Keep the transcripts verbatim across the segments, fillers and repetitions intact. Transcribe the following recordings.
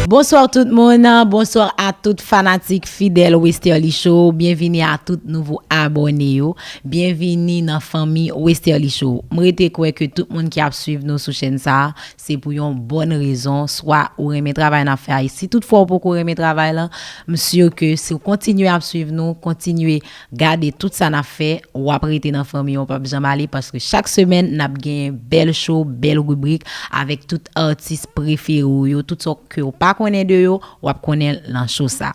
Bonswa tout moun, bonswa a tout fanatik fidèl Westerlie Show. Byenvini a tout nouvo abòne yo. Byenvini nan fanmi Westerlie Show. M rete kwè ke tout moun ki ap swiv nou sou chèn sa a, se pou yon bòn rezon. Swa ou renmen travay n ap fè a, e si toutfwa ou poko renmen travay lan, m si ke si w kontinye ap swiv nou, kontinye gade tout sa n ap fè, w ap rete nan fanmi an, w p ap janm ale, paske chak semèn, n ap genyen bèl show, bèl ribrik avèk tout atis prefere w yo, tout sa ke w pa konnen de yo, w ap konnen l nan show sa.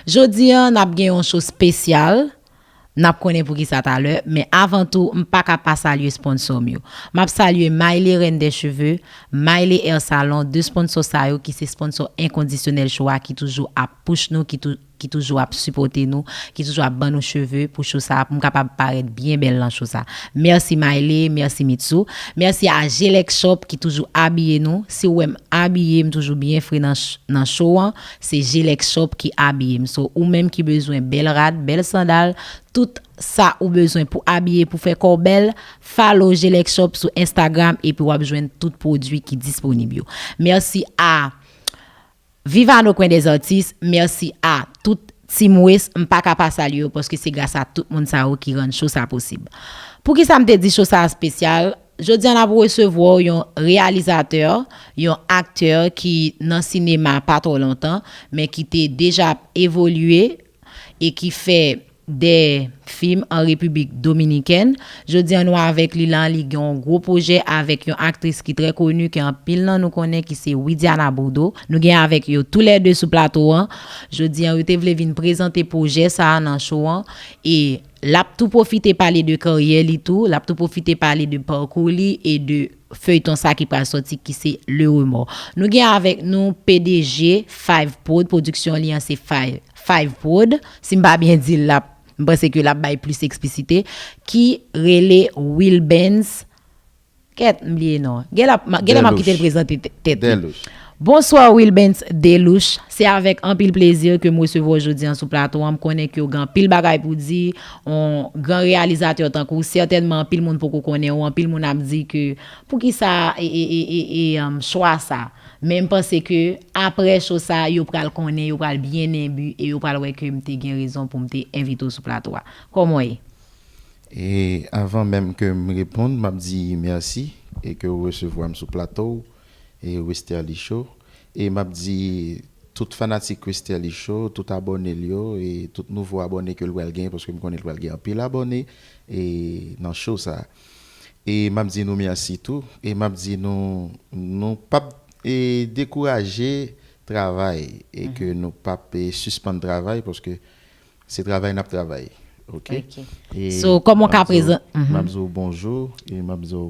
Jodi a, n ap gen yon show espesyal, n ap konnen poukisa talè, men avan tou, m pa ka pa salye sponsò m yo. M ap salye Maile Reine des Cheveux, Maile Hair Salon, de sponsò sa yo ki se sponsò enkondisyonèl show a, ki toujou ap push nou, ki tou ki toujou ap sipòte nou, ki toujou ap ban nou cheve pou show sa, pou m kapab parèt byen bèl nan show sa. Mèsi Maile, mèsi Mitsou. Mèsi a Gelec Shop ki toujou abiye nou. Si w wè m abiye, m toujou byen fre nan ch-, nan show an, se Gelec Shop ki abiye m. So, ou menm ki bezwen bèl rad, bèl sandal, tout sa ou bezwen pou abiye, pou fè kò w bèl, follow Gelec Shop sou Instagram epi w ap jwenn tout pwodui ki disponib yo. Mèsi a Viva nos coins des artistes, mèsi a tout Team West, m pa ka pa salye yo paske se gras a tout moun sa yo ki rann show sa posib. Poukisa m te di show sa espesyal? Jodi a n ap resevwa yon reyalizatè, yon aktè ki nan sinema pa twò lontan, men ki te deja ap evolye e ki fè de fim an Repiblik Dominikèn. Jodi a nou avèk li la, li gen yon gwo pwojè avèk yon aktris ki trè koni, ke anpil nan nou konnen, ki se Widiana Bourdeau. Nou gen avèk yo toulède sou plato an. Jodi a, yo te vle vin prezante pwojè sa a nan show an. E l ap tou pwofite pale de karyè li tou, l ap tou pwofite pale de pakou li e de feyton sa ki pral sòti ki se Le Remords. Nou gen avèk nou P D G Five Prod, pwodiksyon li an se Five, Five Prod. Si m pa byen di l, l ap, m panse ke l ap bay plis eksplisite, ki rele Wilbens. Kèt, m bliye non. Genlè m ap kite l prezante tè-, tèt li. Delouche. Bonswa Wilbens Delouche. Se avèk anpil plezi ke m resevwa w jodi an sou plato an. M konnen ke w gen anpil bagay pou di. Yon gran reyalizatè tankou w, sètènman anpil moun poko konnen w, anpil moun ap di ke poukisa e, e, e, e, e, um, chwa sa. Men m panse ke aprè show sa, yo pral konnen, yo pral byen enbi e yo pral wè ke m te gen rezon pou m te envite w sou plato a. Kòman w ye? E avan menm ke m reponn, m ap di mèsi e ke w resevwa m sou plato w e Westerlie Show. E m ap di tout fanatik Westerlie Show, tout abòne l yo e tout nouvo abòne ke l pral gen, paske m konnen l pral gen anpil abòne e nan show sa. E m ap di nou mèsi tou. E m ap di nou, nou p ap, e, dekouraje travay e ke nou p ap, e, sispann travay paske se travay n ap travay. Ok? Ok. E So, kòman w ka prezan-, mhm. M ap di w bonjou e m ap di w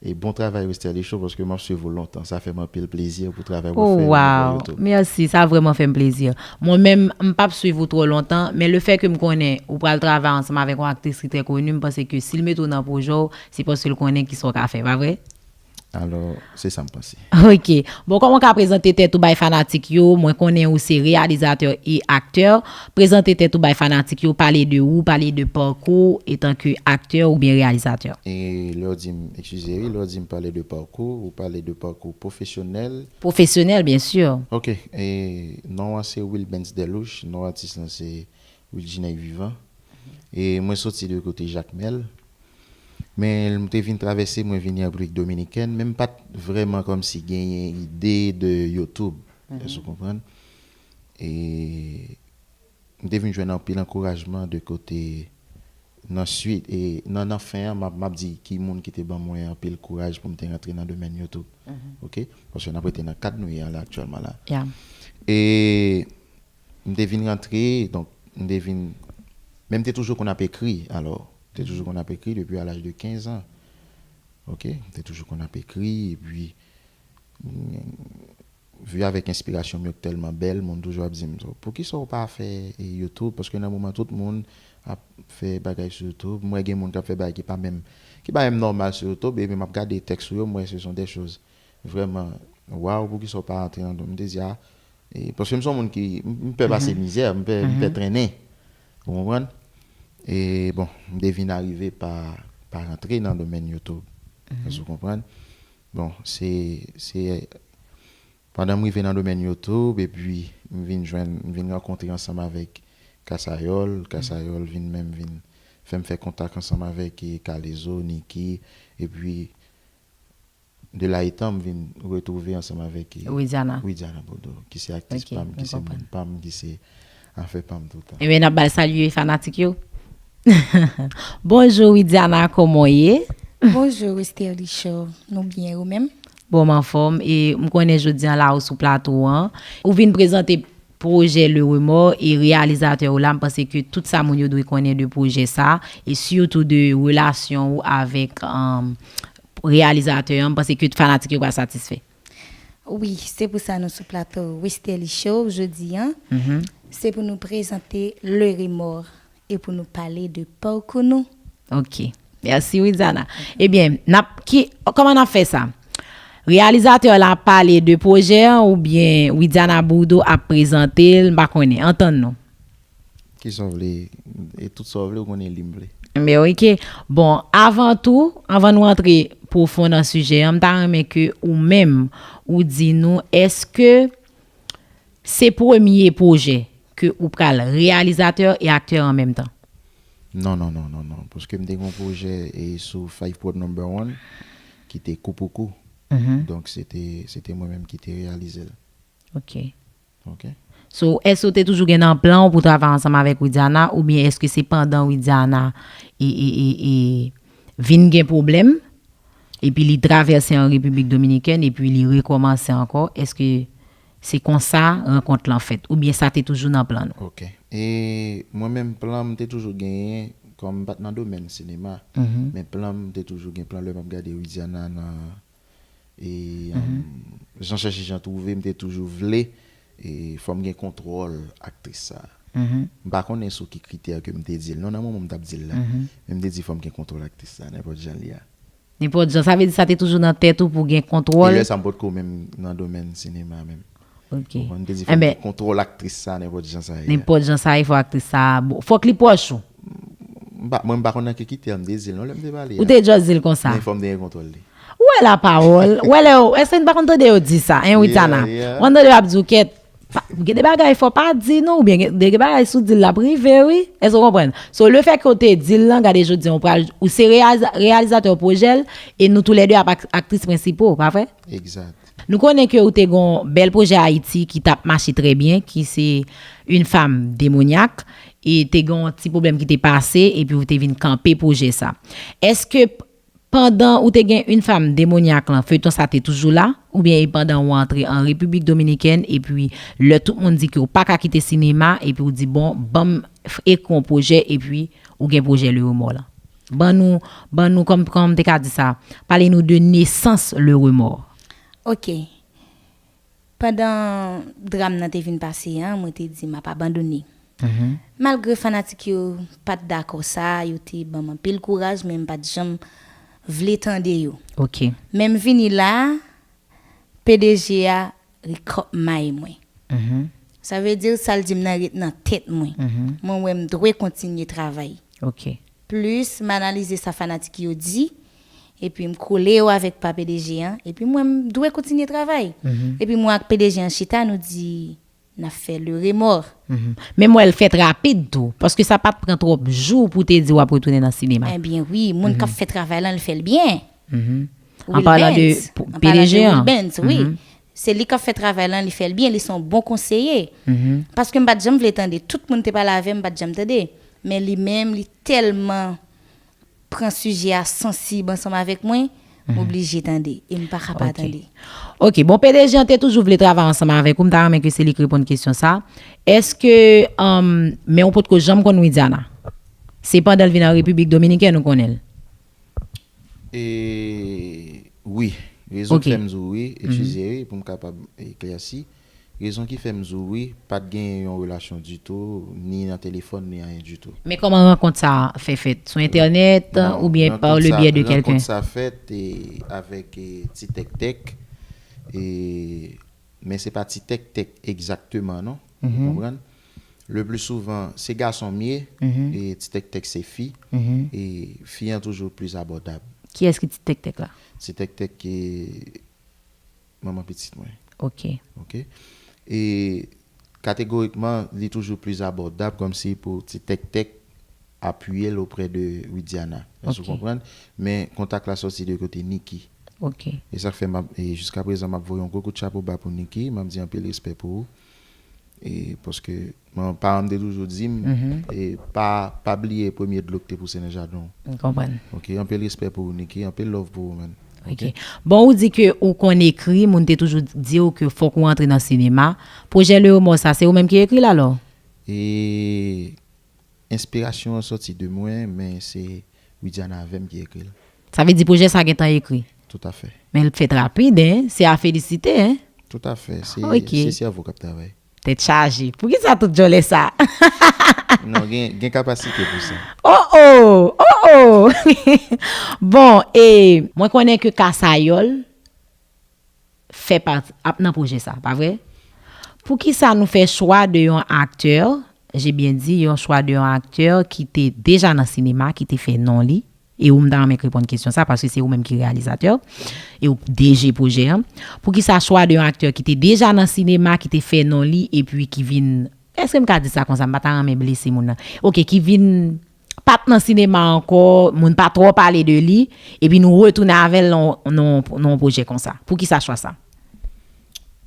e bon travay Westerlie Show paske m ap swiv ou lontan. Sa fè m anpil plezi pou travay w ap fè nan YouTube. Oh, wow. Mèsi, sa vrèman fè m plezi. Mwen menm, m p ap swiv ou twò lontan, men lefètke m konnen ou pral travay ansanm avèk yon aktris ki trè koni, m panse ke si l mete w nan pwojè w, se paske l konnen kisa w ka fè, pa vre? Alò, se sa m panse. Ok. Bon, kòman w ka prezante tèt ou bay fanatik yo? Mwen konnen ou se reyalizatè e aktè. Prezante tèt ou bay fanatik yo, pale de ou, pale de pakou w etanke aktè oubyen reyalizatè. E lè w di m, eskize wi, lè w di m pale de pakou, ou pale de pakou pwofesyonèl? Pwofesyonèl, byen si. Ok. E non an se Wilbens Delouche, non atis lan se Wilginey Vivant. E mwen soti de kote Jakmèl. Men m te vin travèse, mwen vini an Repiblik Dominikèn, men m pa t vrèman kòmsi genyen ide de YouTube. Èske w konprann? E m te vin jwenn anpil ankourajman de kote nan swit, e nan, nan fen an, m ap, m ap di ki moun ki te ban mwen anpil kouraj pou m te rantre nan domèn YouTube. Ok? Paske n ap rete nan kad nou ye a la aktyèlman la. E m te vin rantre, donk, m te vin, men m te toujou konn ap ekri, alò. M te toujou konn ap ekri depi a laj de kenz an. Ok? M te toujou konn ap ekri, epi, mm, vi avèk enspirasyon m yo k tèlman bèl, moun toujou ap di m, "So, poukisa w pa fè, e, YouTube?" Paske nan moman tout moun ap fè bagay sou YouTube, m wè gen moun k ap fè bagay ki pa menm, ki pa menm nòmal sou YouTube, epi m ap gade tèks ou yo, m wè se sont des choses vrèman, waw, poukisa w pa antre nan, m te di, a, e, paske m se yon moun ki, m, m pè pase mizè, m pè, m pè trennen. Ou konprann? E, bon, m te vin arive pa, pa rantre nan domèn YouTube. Èske w konprann? Bon, se, se, Pandan m rive nan domèn YouTube, epi m vin jwenn, m vin rankontre ansanm avèk Kasayòl. Kasayòl vin menm vin fè m fè kontak ansanm avèk, e, Kalezo, Niki, epi de la etan m vin retwouve ansanm avèk, e, Widiana. Widiana Bodo, ki se aktris Ok, pa m, ki mwen se moun konprann. pa m, ki se afè pa m toutan. Ebyen, n ap ba l salye fanatik yo. Bonjou, Widiana, kòman w ye? Bonjou, Westerlie Show. Nou byen, ou menm? Bon, m anfòm. E m konnen jodi a la ou sou plato an. Ou vin prezante pwojè Le Remords e reyalizatè ou la. M panse ke tout sa moun yo dwe konnen de pwojè sa. E sitou de relasyon ou avèk, um, reyalizatè an. M panse ke fanatik yo pral satisfè. Wi, se pou sa nou sou plato Westerlie Show jodi an. Mhm. Se pou nou prezante Le Remords e pou nou pale de pakou nou. Ok. Mèsi, Widiana. Ebyen, n ap, ki, kòman n ap fè sa? Reyalizatè la ap pale de pwojè an oubyen Widiana Bourdeau ap prezante l, m pa konnen. Antann nou. Ki sa w vle? E tout sa w vle, ou konnen li m vle. Men ok. Bon, avan tou, anvan nou antre pwofon nan sijè an, m ta renmen ke ou menm, ou di nou, èske se premye pwojè ke ou pral reyalizatè e aktè an menm tan? Non, non, non, non, non. Paske m te gen yon pwojè, e, sou Five Prod Number One ki te Koupoukou. Mhm. Donk, se te, se te mwen menm ki te reyalize l. Ok. Ok. So, èske w te toujou gen nan plan w pou travay ansanm avèk Widiana, oubyen èske se pandan Widiana e, e, e, e vin gen pwoblèm, epi li travèse an Repiblik Dominikèn, epi li rekòmanse ankò? Èske se konsa rankont lan fèt, oubyen sa te toujou nan plan nou? Ok. E mwen menm, plan m te toujou genyen, kòm m pa t nan domèn sinema, Mhm. men plan m te toujou gen plan lè m ap gade Widiana nan, e, Mhm. um, Jan chèche jan twouve, m te toujou vle, e, fò m gen kontwòl aktris sa. Mhm. M pa konnen sou ki kritè ke m te di l. Non, nan moman m t ap di l la. Mhm. Men m te di fò m gen kontwòl aktris sa, nenpòt jan l ye a. Nenpòt jan, sa vle di sa te toujou nan tèt ou pou gen E kontwòl? lè sa m potko menm nan domèn sinema menm. Ok. Ou konprann? M te di fò m Enben, gen kontwòl aktris sa, nenpòt jan sa ye a. nenpòt jan sa ye, fò aktris sa, bon, fòk li pwòch ou. M pa, mwen, m pa konn nan ki kritè m te di l, non, lè m te pale Ou a. te just di l konsa. Men fò m te gen kontwòl li. Ou wè la pawòl? Ou wè lè yo, èske n pa konn tande yo di sa, en, Widiana? Yeah, yeah. Ou konn tande yo ap di w kèt, pa, gen de bagay fò pa di non, oubyen gen de bagay si w di l l ap rive, wi. Èske w konprann? So, le fè ke w te di l lan, gade jodi an, ou pral, ou se reyaliza-, reyalizatè pwojè l, e nou toulède ap ak-, aktris prensipo, pa vre? Egzat. Nou konnen ke ou te gon bèl pwojè Ayiti ki t ap mache trè byen, ki se Une femme démoniaque, e te gen yon ti pwoblèm ki te pase, epi ou te vin kanpe pwoje sa. Èske p-, pandan ou te gen Une femme démoniaque lan, feyton sa te toujou la, oubyen e pandan ou antre an Repiblik Dominikèn, epi lè tout moun di ke ou pa ka kite sinema, epi ou di, "Bon, ban m f-, ekri yon pwojè," epi ou gen pwojè Le Remords lan? Ban nou, ban nou kòm, kòman m te ka di sa, pale nou de nesans Le Remords. Ok. Pandan dram nan te vin pase an, mwen te di m ap abandone. Mhm. Malgre fanatik yo pa t dakò sa, yo te ban m anpil kouraj, men m pa t janm vle tande yo. Ok. Men m vini la, P D G a rekòmay mwen. Mhm. Sa vle di sa l di m nan ret nan tèt mwen. Mhm. Mwen wè m dwe kontinye travay. Ok. Plis m analize sa fanatik yo di, epi m kole yo avèk pa P D G an, epi m wè m dwe kontinye travay. Mhm. Epi mwen ak P D G an chita, nou di n ap fè Le Remords. Mhm. Men m wè l fèt rapid tou, paske sa pa t pran twòp jou pou w te di w ap retounen nan sinema. Ebyen wi, moun k ap Mhm. fè travay lan, l fè l byen. Mhm. An palan de Wilbens, p-, an palan de P D G an. Wilbens, wi. Mhm. Se li k ap fè travay lan, li fè l byen, li se yon bon konseye. Mhm. Paske m pa t janm vle tande, tout moun te pale avè m, m pa t janm tande. Men li menm, li tèlman pran sijè a sansib ansanm avèk mwen, m Mhm. oblije tande, e m pa ka pa Ok. tande. Ok, bon, P D G an te toujou vle travay ansanm avèk ou, m ta renmen ke se li k reponn kesyon sa. Èske, um, men ou potko janm konn Widiana? Se pandan l vin an Repiblik Dominikèn ou konnen l? E, wi. Rezon Ok. k fè m di w wi, Mhm. eskize wi, pou m kapab eklèsi. Rezon ki fè m di w wi, pa t gen yon relasyon ditou, ni nan telefòn, ni anyen ditou. Men kòman rankont sa a fè fèt? Sou entènèt, Bon, oubyen pa rankont le sa, byè de rankont kèlken? sa fèt, e, avèk, e, Ti Tèk Tèk, e, men se pa Ti Tèk Tèk egzakteman, non. Ou Mhm. konprann? Le pli souvan, se gason m ye, Mhm. e Ti Tèk Tèk se fi, Mhm. e fi an toujou plis abòdab. Kiyès ki Ti Tèk Tèk la? Ti Tèk Tèk, e, manman pitit mwen. Ok. Ok. E kategorikman, li toujou pli abòdab kòmsi pou Ti Tèk Tèk apiye l oprè de Widiana. Èske ou Ok. konprann? Men kontak la sòti de kote Niki. Ok. E sa k fè m ap, e jiska prezan, m ap voye yon gwo kout chapo ba pou Niki. M ap di anpil respè pou ou. E paske mwen, paran m te toujou di m, e pa, pa bliye premye dlo k te pouse nan jaden w. M konprann. Ok, anpil respè pou ou, Niki. Anpil love pou ou, man. Ok. Bon, ou di ke ou konn ekri, moun te toujou di w ke fòk ou antre nan sinema. Pwojè Le Remords sa, se ou menm ki ekri l alò? E enspirasyon an sòti de mwen, men se Widiana avè m ki ekri l. Sa vle di pwojè sa gentan ekri? Toutafè. Men l fèt rapid, hein? Se a felisite, hein? Toutafè. Se Ok. se sèvo k ap travay. Tèt chaje. Poukisa tout djòlè sa? Non, gen, gen kapasite pou sa. Oh oh! Oh oh! Bon, e mwen konnen ke Kasayòl fè pati, ap nan pwojè sa, pa vre? Poukisa nou fè chwa de yon aktè, j'ai bien dit, yon chwa de yon aktè ki te deja nan sinema, ki te fè non li, e ou m ta renmen k reponn kesyon sa, paske se ou menm ki reyalizatè, e ou D G pwojè an. Poukisa chwa de yon aktè ki te deja nan sinema, ki te fè non li, epi ki vin, èske m ka di sa konsa, m pa ta renmen blese moun nan. Ok, ki vin pa t nan sinema ankò, moun pa twò pale de li, epi nou retounen avè l nan, nan, nan yon pwojè konsa. Poukisa chwa sa?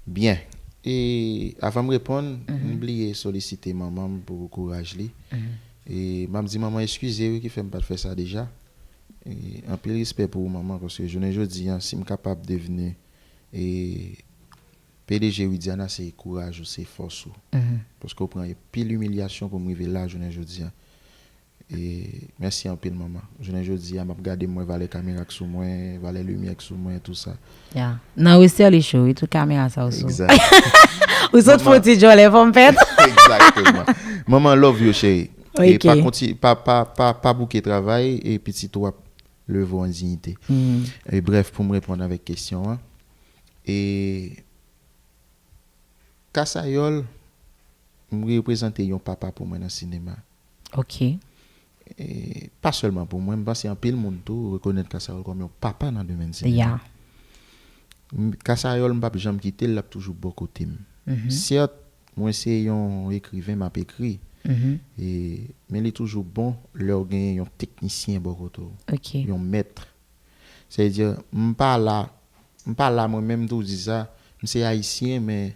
Byen. E avan m reponn, m bliye solisite manman m pou kouraj li. E m ap di manman eskize wi ki fè m pa t fè sa deja. E anpil respè pou ou manman, paske jounen jodi an, si m kapab devni e P D G Widiana, se kouraj ou, se fòs ou. Paske ou pran anpil imilyasyon pou m rive la jounen jodi an. E mèsi anpil manman. Jounen jodi a, m ap gade, m wè valè kamera k sou mwen, valè limyè k sou mwen, tou sa. Ya. Nan Western li cho, wi, tout kamera sa ou sou. Egzakteman. Ou sot fon ti djòlè fò m fèt. Egzakteman. Manman love yo cheri. E Ok. Pa konti, pa, pa, pa, pa bouke travay e pitit ou ap leve w an diyite. E brèf, pou m reponn avèk kesyon an. E Kasayòl, m reprezante yon papa pou mwen nan sinema. Ok. E pa sèlman pou mwen, m panse anpil moun tou rekonèt Kasayòl kòm yon papa nan domèn sinema. Ya. M- Kasayòl, m p ap janm kite l, l ap toujou bò kote m. Sèt, mwen se yon ekriven, m ap ekri. E, men li toujou bon lè w gen yon teknisyen bò kote w, Ok. yon mèt. Sa vle di, m pa la, m pa la mwen menm tou di sa, m se ayisyen, men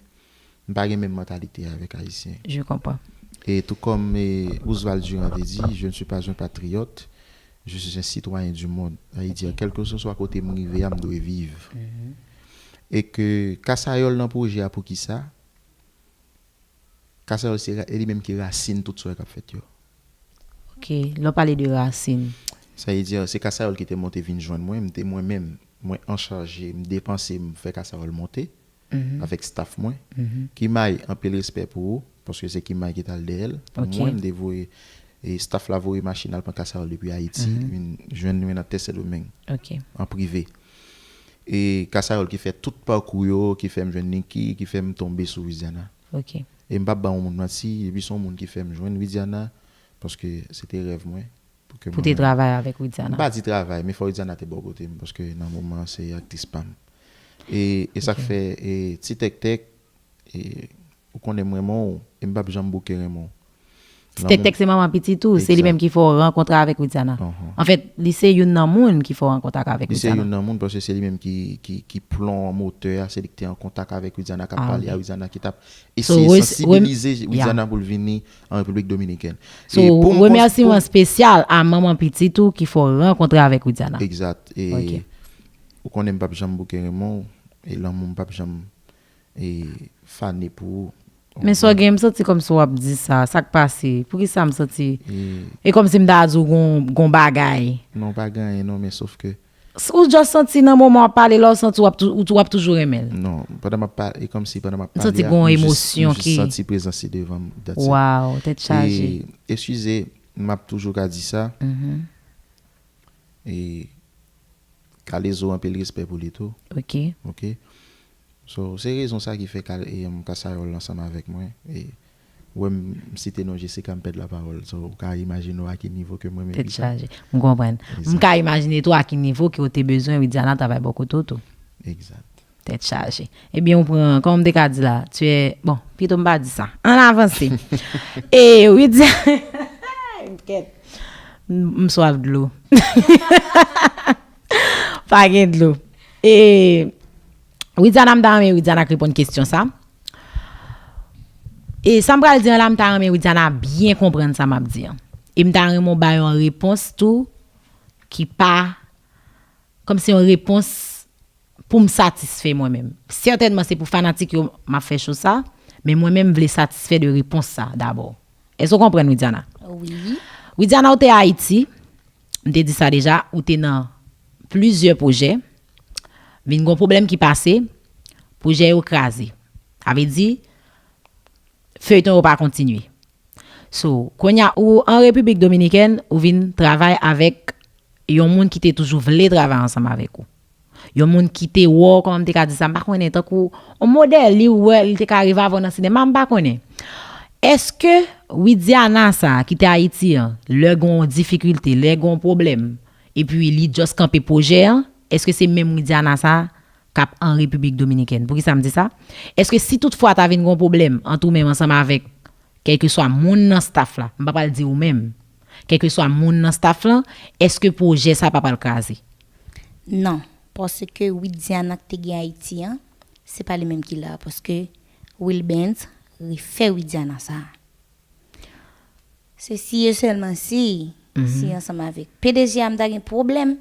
m pa gen menm mantalite avèk ayisyen. Je comprends. E tou kòm e, Roosevelt Durand te di, je ne suis pas un patriote, je suis un citoyen du monde. Sa vle di, kèlkeswa kote m rive a, m dwe viv. E ke Kasayòl nan pwojè a, poukisa? Kasayòl se ra- e li menm ki rasin tout sa k ap fèt yo. Ok, lè w pale de rasin. Sa vle di, se Kasayòl ki te monte vin jwenn mwen, m te mwen menm, mwen an chaje, m depanse, m fè Kasayòl monte avèk staff mwen. Kimay, anpil respè pou ou, paske se Kimay ki t al dèyè l. Pou Ok. mwen, m te voye, e staff la voye machin al pran Kasayòl depi Ayiti, vin jwenn mwen nan tè Sendomeng, Ok. an prive. E Kasayòl ki fè tout pakou yo, ki fè m jwenn Niki, ki fè m tonbe sou Widiana. Ok. E m p ap ba yon moun manti, epi se yon moun ki fè m jwenn Widiana, paske se te rèv mwen. Pou ke Pou te mwen travay avèk Widiana. M pa di travay, men fò Widiana te bò kote m, paske nan moman an se aktris pa m. E, e sa k fè, e, Ti Tèk Tèk, e, ou konnen m renmen w, e m p ap janm bouke renmen w. Ti Tèk Tèk se manman pitit ou, se li Egzak. Menm ki fè w rankontre avèk Widiana. Anhan. Anfèt, li se youn nan moun ki fè w rankontre avèk Li se Widiana. Youn nan moun, paske se li menm ki, ki, ki plon motè a, se li ki te an kontak avèk Widiana, k ap Ah, pale a ok. Widiana, ki t ap So, esaye rem- sansibilize rem- Widiana yeah. Pou l vini an Repiblik Dominikèn. So, E pou m kont- remèsiman pou- espesyal a manman pitit ou ki fè w rankontre avèk Widiana. Egzat. E Ok. Ou konnen m p ap janm bouke renmen w, e lanmou m p ap janm e, fane pou ou. Men sa w gen, m santi kòmsi w ap di sa. Sa k pase? Poukisa m santi? E, E kòmsi m ta di w gon, gon bagay. Non, pa gen anyen non, men sof ke S- Ou just santi nan moman w ap pale, lè w santi w ap, tou- ou, w ap toujou renmen l. Non, pandan m ap pale, e kòmsi pandan m ap M pale santi a, gon m jis- emosyon m jis ki santi prezans li devan m. That's it. Waw, tèt chaje. E, eskize, m ap toujou ka di sa. Mhm. E Kalezo, anpil respè pou li tou. Ok. Ok. So, se rezon sa ki fè Kal- e, um, Kasayòl ansanm avèk mwen. E, wè m site non Jessica, m pèd lapawòl. So, ou ka imajine w a ki nivo ke mwen Tèt mete sa. Chaje. M konprann. M ka imajine tou a ki nivo ke w te bezwen Widiana travay bò kote w tou. Egzat. Tèt chaje. Ebyen, ou pran, kòman m te ka di la? Tu es, bon, pito m pa di sa. Ann avanse. E, Widiana, kèt. M, m swaf dlo. Pa gen dlo. E, Widiana, m ta renmen Widiana k reponn kesyon sa. E sa m pral di an la, m ta renmen Widiana byen konprann sa m ap di an. E m ta renmen w bay yon repons tou ki pa, kòmsi yon repons pou m satisfè mwen menm. Sètènman, se pou fanatik yo m ap fè cho sa, men mwen menm, m vle satisfè de repons sa dabò. Èske w konprann, Widiana? Wi. Widiana, ou te Ayiti, m te di sa deja, ou te nan plizyè pwojè, vin gon pwoblèm ki pase, pwojè yo kraze. Sa vle di, feyton yo pa kontinye. So, kounye a, ou an Repiblik Dominikèn, ou vin travay avèk yon moun ki te toujou vle travay ansanm avèk ou. Yon moun ki te wè w, kòman m te ka di sa, m pa konnen, tankou yon modèl, li wè, li te ka rive avè w nan sinema, m pa konnen. Èske Widiana sa a ki te Ayiti an, lè gon difikilte, lè gon pwoblèm, epi li just kanpe pwojè an, èske se menm Widiana sa a k ap an Repiblik Dominikèn? Poukisa m di sa? Èske si toutfwa ta vin gon pwoblèm ant ou menm ansanm avèk kèlkeswa moun nan staff la, m pa pral di ou menm, kèlkeswa moun nan staff lan, èske pwojè sa pa pral kraze? Non, paske Widiana k te gen Ayiti an, se pa li menm ki la, paske Wilbens refè Widiana sa a. Se si e sèlman si, si ansanm avèk P D G a m ta gen pwoblèm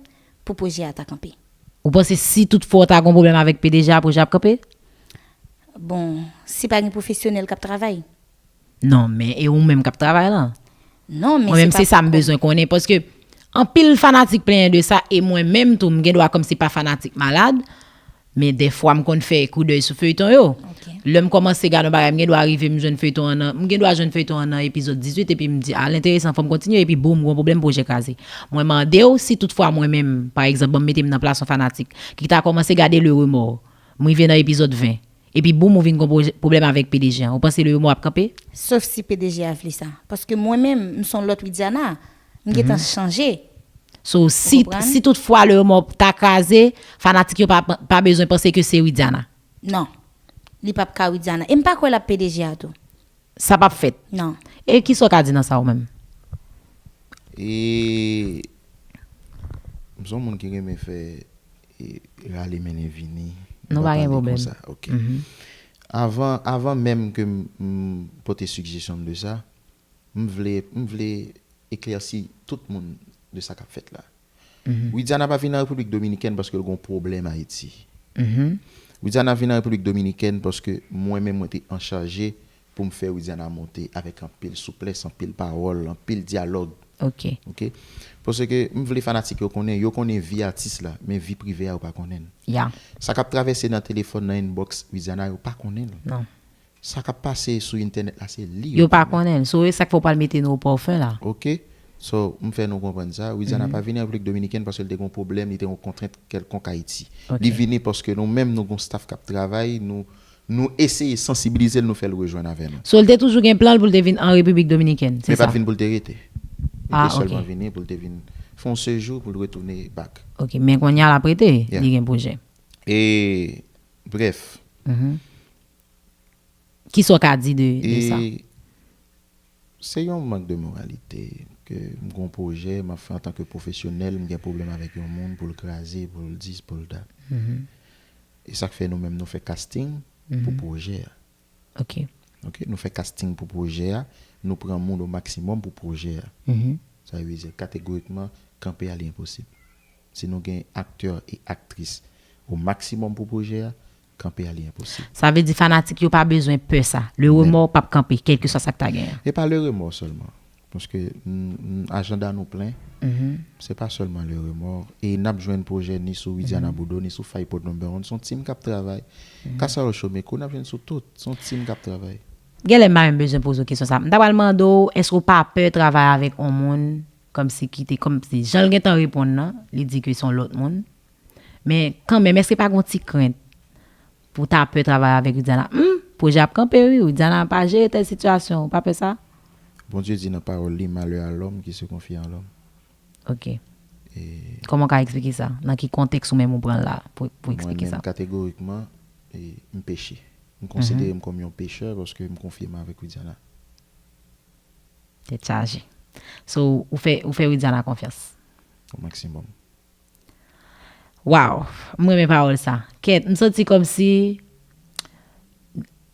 pou pwojè a ta kanpe. Ou panse si toutfwa w ta gon pwoblèm avèk P D G a, pwojè a ap kanpe? Bon, si pa gen pwofesyonèl k ap travay. Non, men e ou menm k ap travay la? Non, men mwen menm, se pa se sa m bezwen konnen, paske anpil fanatik plenyen de sa, e mwen menm tou, m gen dwa kòmsi pa fanatik malad, men dèfwa m konn fè koudèy sou feyton yo. Ok. Lè m kòmanse gade yon bagay, m gen dwa rive m jwenn feyton an nan, m gen dwa jwenn feyton an nan epizòd dizuit, epi m di, "Ah, l enteresan, fò m kontinye," epi boum, gon pwoblèm, pwojè kraze. Mwen mande w, si toutfwa mwen menm, pa egzanp, ban m mete m nan plas yon fanatik, ki ta kòmanse gade Le Remords, m rive nan epizòd ven, epi boum, ou vin gon pwojè, pwoblèm avèk P D G an, ou panse Le Remords ap kanpe? Sof si P D G a vle sa. Paske mwen menm, m se yon lòt Widiana, m gentan chanje. So, si, si toutfwa Le Remords ta kraze, fanatik yo pa, pa bezwen panse ke se Widiana. Non. Li p ap ka Widiana. E m pa kwè l ap P D G a tou. Sa p ap fèt. Non. E kisa w ka di nan sa ou menm? E m se yon moun ki renmen fè e rale mennen vini. Nou pa gen pwoblèm. Ok. Avan, avan menm ke m, m pote sijesyon m de sa, m vle, m vle eklèsi tout moun de sa k ap fèt la. Widiana pa vin an Repiblik Dominikèn paske l gon pwoblèm Ayiti. Widiana vin an Repiblik Dominikèn paske mwen menm mwen te anchaje pou m fè Widiana monte avèk anpil souplès, anpil pawòl, anpil dyalòg. Ok. Ok? Paske m vle fanatik yo konnen, yo konnen vi atis la, men vi prive a yo pa konnen l. Ya. Sa k ap travèse nan telefòn, nan inbox Widiana, yo pa konnen l. Non. Sa k ap pase sou entènèt la, se li yo pa konnen. Yo pa konnen l. So, e sa k fè w pral mete nou o pòfen la. Ok. So, m fè nou konprann sa. Widiana pa vini an Repiblik Dominikèn paske l te gon pwoblèm, li te gon kontrent kèlkonk Ayiti. Ok. Li vini paske nou menm, nou gon staff k ap travay, nou, nou eseye sansibilize l, nou fè l rejwenn avè nou. So, l te toujou gen plan l pou l te vin an Repiblik Dominikèn, se sa? Men pa t vin pou l te rete. Li te sèlman vini pou l te vin fè yon sejou pou l retounen back. Ok, men kounye a l ap rete, li gen pwojè. E, brèf. Kisa w ka di de, de sa? E se yon mank de moralite ke m gon pwojè, m ap fè antanke pwofesyonèl, m gen pwoblèm avèk yon moun pou l kraze, pou l dis, pou l dat. E sa k fè nou menm nou fè casting pou pwojè a. Ok. Ok, nou fè casting pou pwojè a, nou pran moun o maksimòm pou pwojè a. Sa vle di kategorikman, kanpe a li enposib. Si nou gen aktè e aktris o maksimòm pou pwojè a, kanpe a li enposib. Sa vle di fanatik yo pa bezwen pè sa. Le Remords p ap kanpe, kèlkeswa sa k ta genyen. E pa Le Remords sèlman. Paske n, n, ajanda nou plen. Se pa sèlman Le Remords. E n ap jwenn pwojè ni sou Widiana Boudreau, ni sou Faypod Number One. Se yon team k ap travay. Kasayò Showmaker, n ap jwenn sou tout. Se yon team k ap travay. Genlè m pa menm bezwen poze w kesyon sa. M ta pral mande w, èske w pa pè travay avèk yon moun, kòmsi ki te, kòmsi, jan l gentan reponn nan, li di ke se yon lòt moun. Men kanmenm, èske pa gon ti krent pou w ta pè travay avèk Widiana? Hmm, pwojè ap kanpe wi, Widiana pa jere tèl sitiyasyon, ou pa pè sa? Bondye di nan pawòl li, malheur à l'homme qui se confie en l'homme. Ok. Kòman w ka eksplike sa? Nan ki kontèks ou menm ou pran l la pou, pou eksplike sa? Mwen menm, kategorikman, e, m peche. M konsidere m kòm yon pechè paske m konfye m avèk Widiana. Tèt chaje. So, ou fè, ou fè Widiana konfyans? Au maximum. Wow, m renmen pawòl sa. Kèt, m santi kòmsi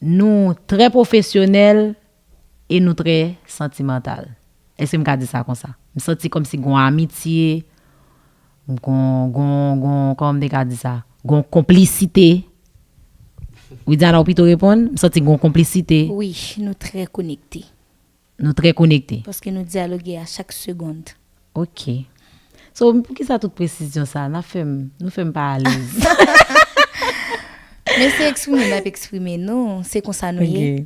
nou trè pwofesyonèl e nou trè santimantal. Èske m ka di sa konsa? M santi kòmsi gon amitye, gon, gon, gon, kòman m te ka di sa? Gon konplisite. Widiana, ou pito reponn? M santi gon konplisite. Wi, nou trè konekte. Nou trè konekte. Paske nou dyaloge a chak segonn. Ok. So, poukisa tout presizyon sa? N ap fè m, nou fè m pa alèz. Men se eksprime n ap eksprime nou. Se konsa nou ye.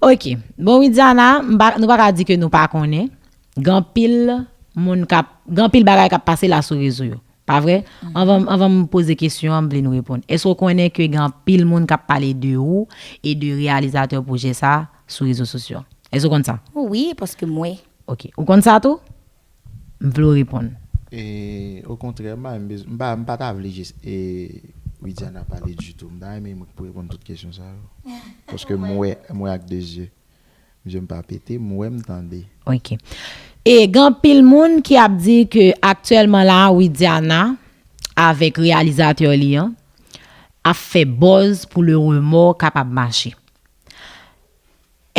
Ok. Ok. Bon, Widiana, m pa, nou pa ka di ke nou pa konnen. Gen anpil moun k ap, gen anpil bagay k ap pase la sou rezo yo. Pa vre? Anvan, anvan m poze kesyon an, m vle nou reponn. Èske w konnen ke gen anpil moun k ap pale de ou e de reyalizatè pwojè sa sou rezo sosyo? Èske w konn sa? Wi, paske m wè. Ok. Ou konn sa tou? M vle w reponn. E, okontrè, m pa menm bezwen, m pa, m pa ta vle jis, e, Widiana pale ditou. M ta renmen mwen pou reponn tout kesyon sa yo. Paske m wè, m wè ak de zye. M je m pa pete, m wè, m tande. Ok. E gen anpil moun ki ap di ke aktyèlman la, Widiana, avèk reyalizatè li an, ap fè buzz pou le remò kapab mache.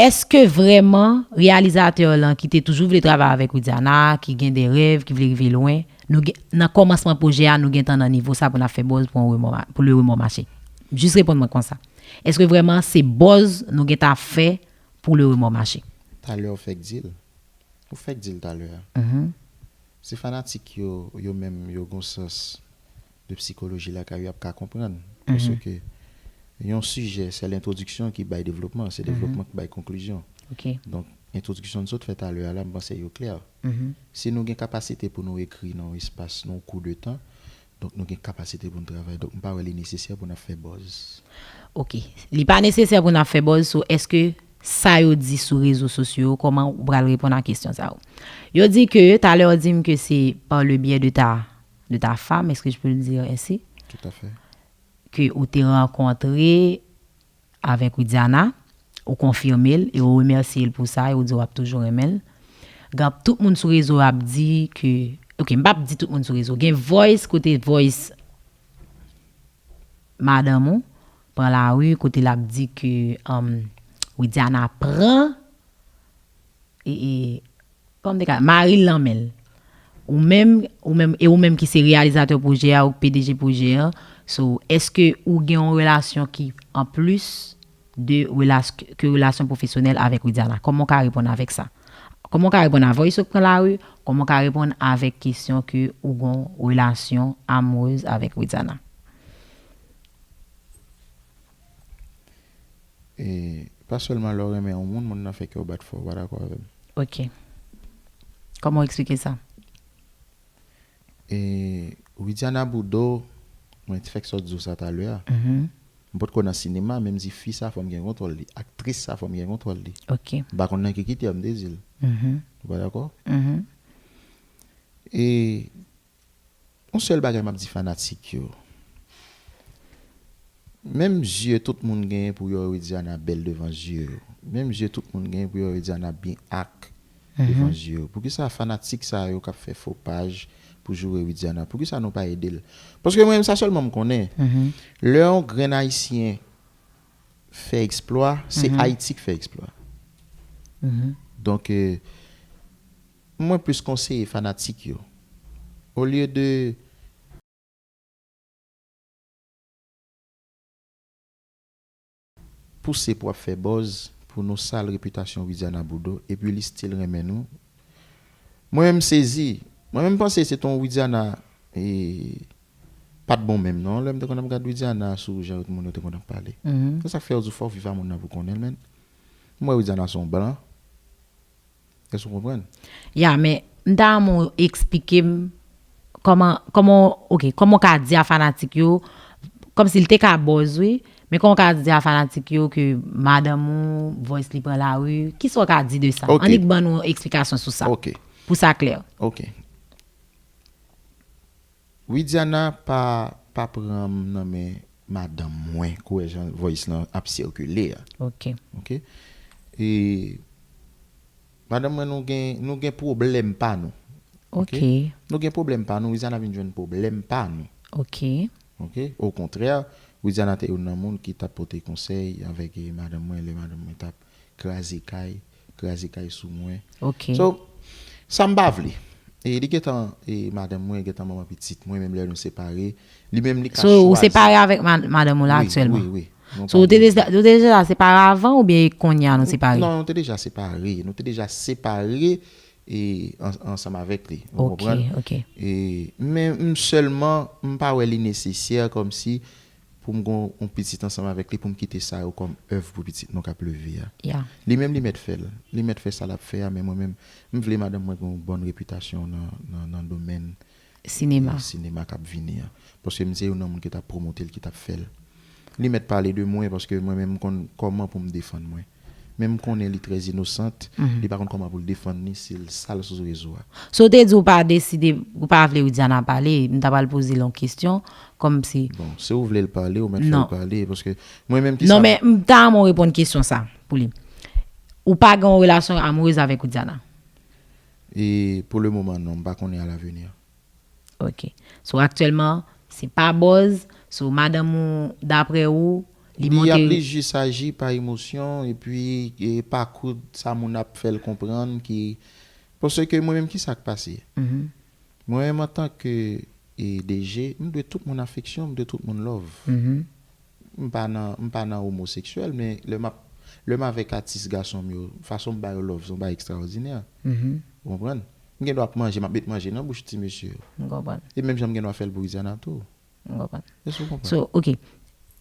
Èske vrèman reyalizatè lan ki te toujou vle travay avèk Widiana, ki gen de rèv, ki vle rive lwen, nou gen, nan kòmansman pwojè a, nou gentan nan nivo sa pou n ap fè buzz pou, yon remò ma- pou le remò mache? Jis reponn mwen konsa. Èske vrèman se buzz nou gentan ap fè pou le remò mache? Talè ou fèk di l. Ou fèk di l talè a. Se fanatik yo, yo menm, yo gon sans de psikoloji lakay yo ap ka konprann. Paske yon sijè, se lentwodiksyon ki bay devlopman, se devlopman ki bay konklizyon. Ok. Donk, entwodiksyon n sot fè talè a la, m panse yo klè. Si nou gen kapasite pou nou ekri nan yon espas, nan yon kou de tan, donk nou gen kapasite pou n travay. Donk, m pa wè li nesesè pou n ap fè buzz. Ok. Li pa nesesè pou n ap fè buzz, so èske sa yo di sou rezo sosyo yo, kòman ou pral reponn a kesyon sa yo? Yo di ke, talè w di m ke se par le biais de ta, de ta femme, est-ce que je peux le dire ainsi? Tout à fait. Ke ou te rankontre avèk Widiana, ou konfime l e ou remèsye l pou sa e ou di w ap toujou renmen l. Gen tout moun sou rezo ap di ke, ok, m p ap di tout moun sou rezo. Gen voice kote voice madanm ou pran lari kote l ap di ke um, Widiana pran e, e kòm de ka mari l nan men l. Ou menm, ou menm, e ou menm ki se reyalizatè pwojè a, ou P D G pwojè an, so, èske ou gen yon relasyon ki anplis de relas, ke relasyon pwofesyonèl avèk Widiana? Kòman w ka reponn avèk sa? Kòman w ka reponn avè w sot pran lari? Kòman w ka reponn avèk kesyon ke ou gon relasyon amourèz avèk Widiana? E pa sèlman lè w renmen yon moun, moun nan fè kè w bat fò, ou pa dakò avè m? Ok. Kòman w eksplike sa? E Widiana Boudreau, mwen te fèk sot di w sa talè a. M potko nan sinema, men m di fi sa fò m gen kontwòl li. Aktris sa fò m gen kontwòl li. Ok. M pa konn nan ki kritè m te di l. Ou pa dakò? E yon sèl bagay m ap di fanatik yo. Menm zye tout moun genyen pou yo wè Widiana bèl devan zye yo. Menm zye tout moun genyen pou yo wè Widiana byen ak devan zye yo. Poukisa fanatik sa yo k ap fè fo paj pou joure Widiana? Poukisa nou pa ede l? Paske mwen menm sa sèlman m konnen. Lè yon grenn ayisyen fè eksplwa, se Ayiti k fè eksplwa. Donk, e, mwen plis konseye fanatik yo. Olye de pouse pou ap fè buzz, pou nou sal repitasyon Widiana Boudreau, epi li still renmen nou. Mwen menm m sezi. Mwen menm m panse se t on Widiana e, pa t bon menm non. Lè m te konn ap gad Widiana sou jan tout moun yo te konn ap pale. Se sa k fè yo di w fò w viv a moun nan pou konnen l, menn. M wè Widiana se yon blan. Èske w konprann? Ya, men m ta renmen w eksplike m kòman, kòman, ok, kòman w ka di a fanatik yo, kòmsi l te ka buzz, wi, men kòman w ka di a fanatik yo ke madanm ou, voice li pran lari, kisa w ka di de sa? Ok. Annik ban nou eksplikasyon sou sa. Ok. Pou sa klè. Ok. Widiana pa, pa pran m nan men madanm mwen, kou wè jan voice lan ap sikile a. Ok. Ok? E madanm mwen, nou gen, nou gen pwoblèm pa nou. Ok. Nou gen pwoblèm pa nou, Widiana vin jwenn pwoblèm pa nou. Ok. Ok? Okontrè, Widiana te youn nan moun ki t ap pote konsèy avèk, eh, madanm mwen, lè madanm mwen t ap kraze kay, kraze kay sou mwen. Ok. So, sa m pa vle. E li gentan, e madanm mwen, gentan manman pitit mwen, menm lè nou separe, li menm li ka So, ou chwazi. Separe avèk ma- madanm ou la Wi, aktyèlman? Wi, wi. Nou So, ou te pale. deja, ou te deja separe avan oubyen kounye a nou separe? Non, nou te deja separe. Nou te deja separe e an- ansanm avèk li. Ou Ok, konprann? Ok. E, men m sèlman, m pa wè li nesesè kòmsi pou m gon yon pitit ansanm avèk li, pou m kite sa yo kòm èv pou pitit nou k ap leve a. Ya. Li menm, li mèt fè l. Li mèt fè sa l ap fè a, men mwen menm, m vle madanm mwen gen yon bòn repitasyon nan, nan, nan domèn Sinema. e, sinema k ap vini an. Paske m se youn nan moun ki t ap pwomote l, ki t ap fè l. Li mèt pale de mwen, paske mwen menm m konn kòman pou m defann mwen. Men m konnen li trè inosant, li pa konn kòman pou l defann li si l sal sou rezo a. So, ou te di ou pa deside, ou pa vle Widiana pale, m ta pral poze l yon kesyon, kòmsi Bon, si w vle l pale, ou mèt fè Non. l pale, paske mwen menm ki Non, sa. Men m ta renmen w reponn kesyon sa pou li. Ou pa gen yon relasyon amourez avèk Widiana? E pou le moman, non, m pa konnen alavenir. Ok. So, aktyèlman, se pa buzz, so, madanm ou, daprè ou, li Li ap monte li jis aji pa emosyon, epi e, pa kout sa moun ap fè l konprann ki. Paske mwen menm, ki sa k pase? Mhm, Mwen menm, antanke e, D J, m dwe tout moun afeksyon, m dwe tout moun love. mhm. M pa nan, m pa nan omoseksyèl, men lè m ap, lè m avèk atis gason m yo, fason m ba yo love, se yon bagay ekstraòdinè. Mhm. Ou konprann? M gen dwa ap manje, m ap met manje nan bouch ti mesye yo. M konprann. E menm jan m gen dwa fè l pou Widiana tou. M konprann. Èske w konprann? So, ok.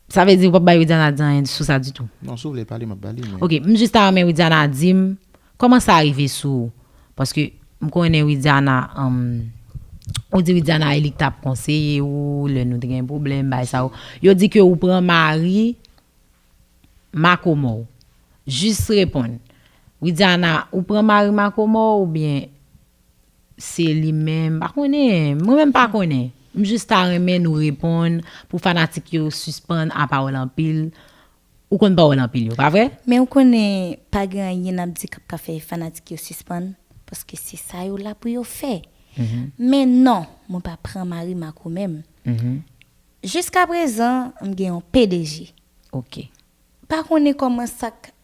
Sa vle di ou p ap bay Widiana di anyen sou sa ditou? Non, si w vle pale, m ap pale, men Ok, m jis ta renmen Widiana di m, kòman sa rive sou ou? Paske m konnen Widiana, um, ou di Widiana e li k t ap konseye ou, lè nou te gen pwoblèm, bay sa yo. Yo di ke ou pran mari makomò w. Jis reponn. Widiana, ou pran mari makomò w oubyen se li menm? M pa konnen. Mwen menm pa konnen. M jis ta renmen nou reponn pou fanatik yo sispann a pawòl anpil. Ou konn pawòl anpil yo, pa vre? Men ou konnen pa gen anyen n ap di k ap ka fè fanatik yo sispann, paske se sa yo la pou yo fè. Men non, mwen pa pran mari makomè m. Jiskaprezan, m gen yon P D G. Ok. Pa konnen kòman sa k, ki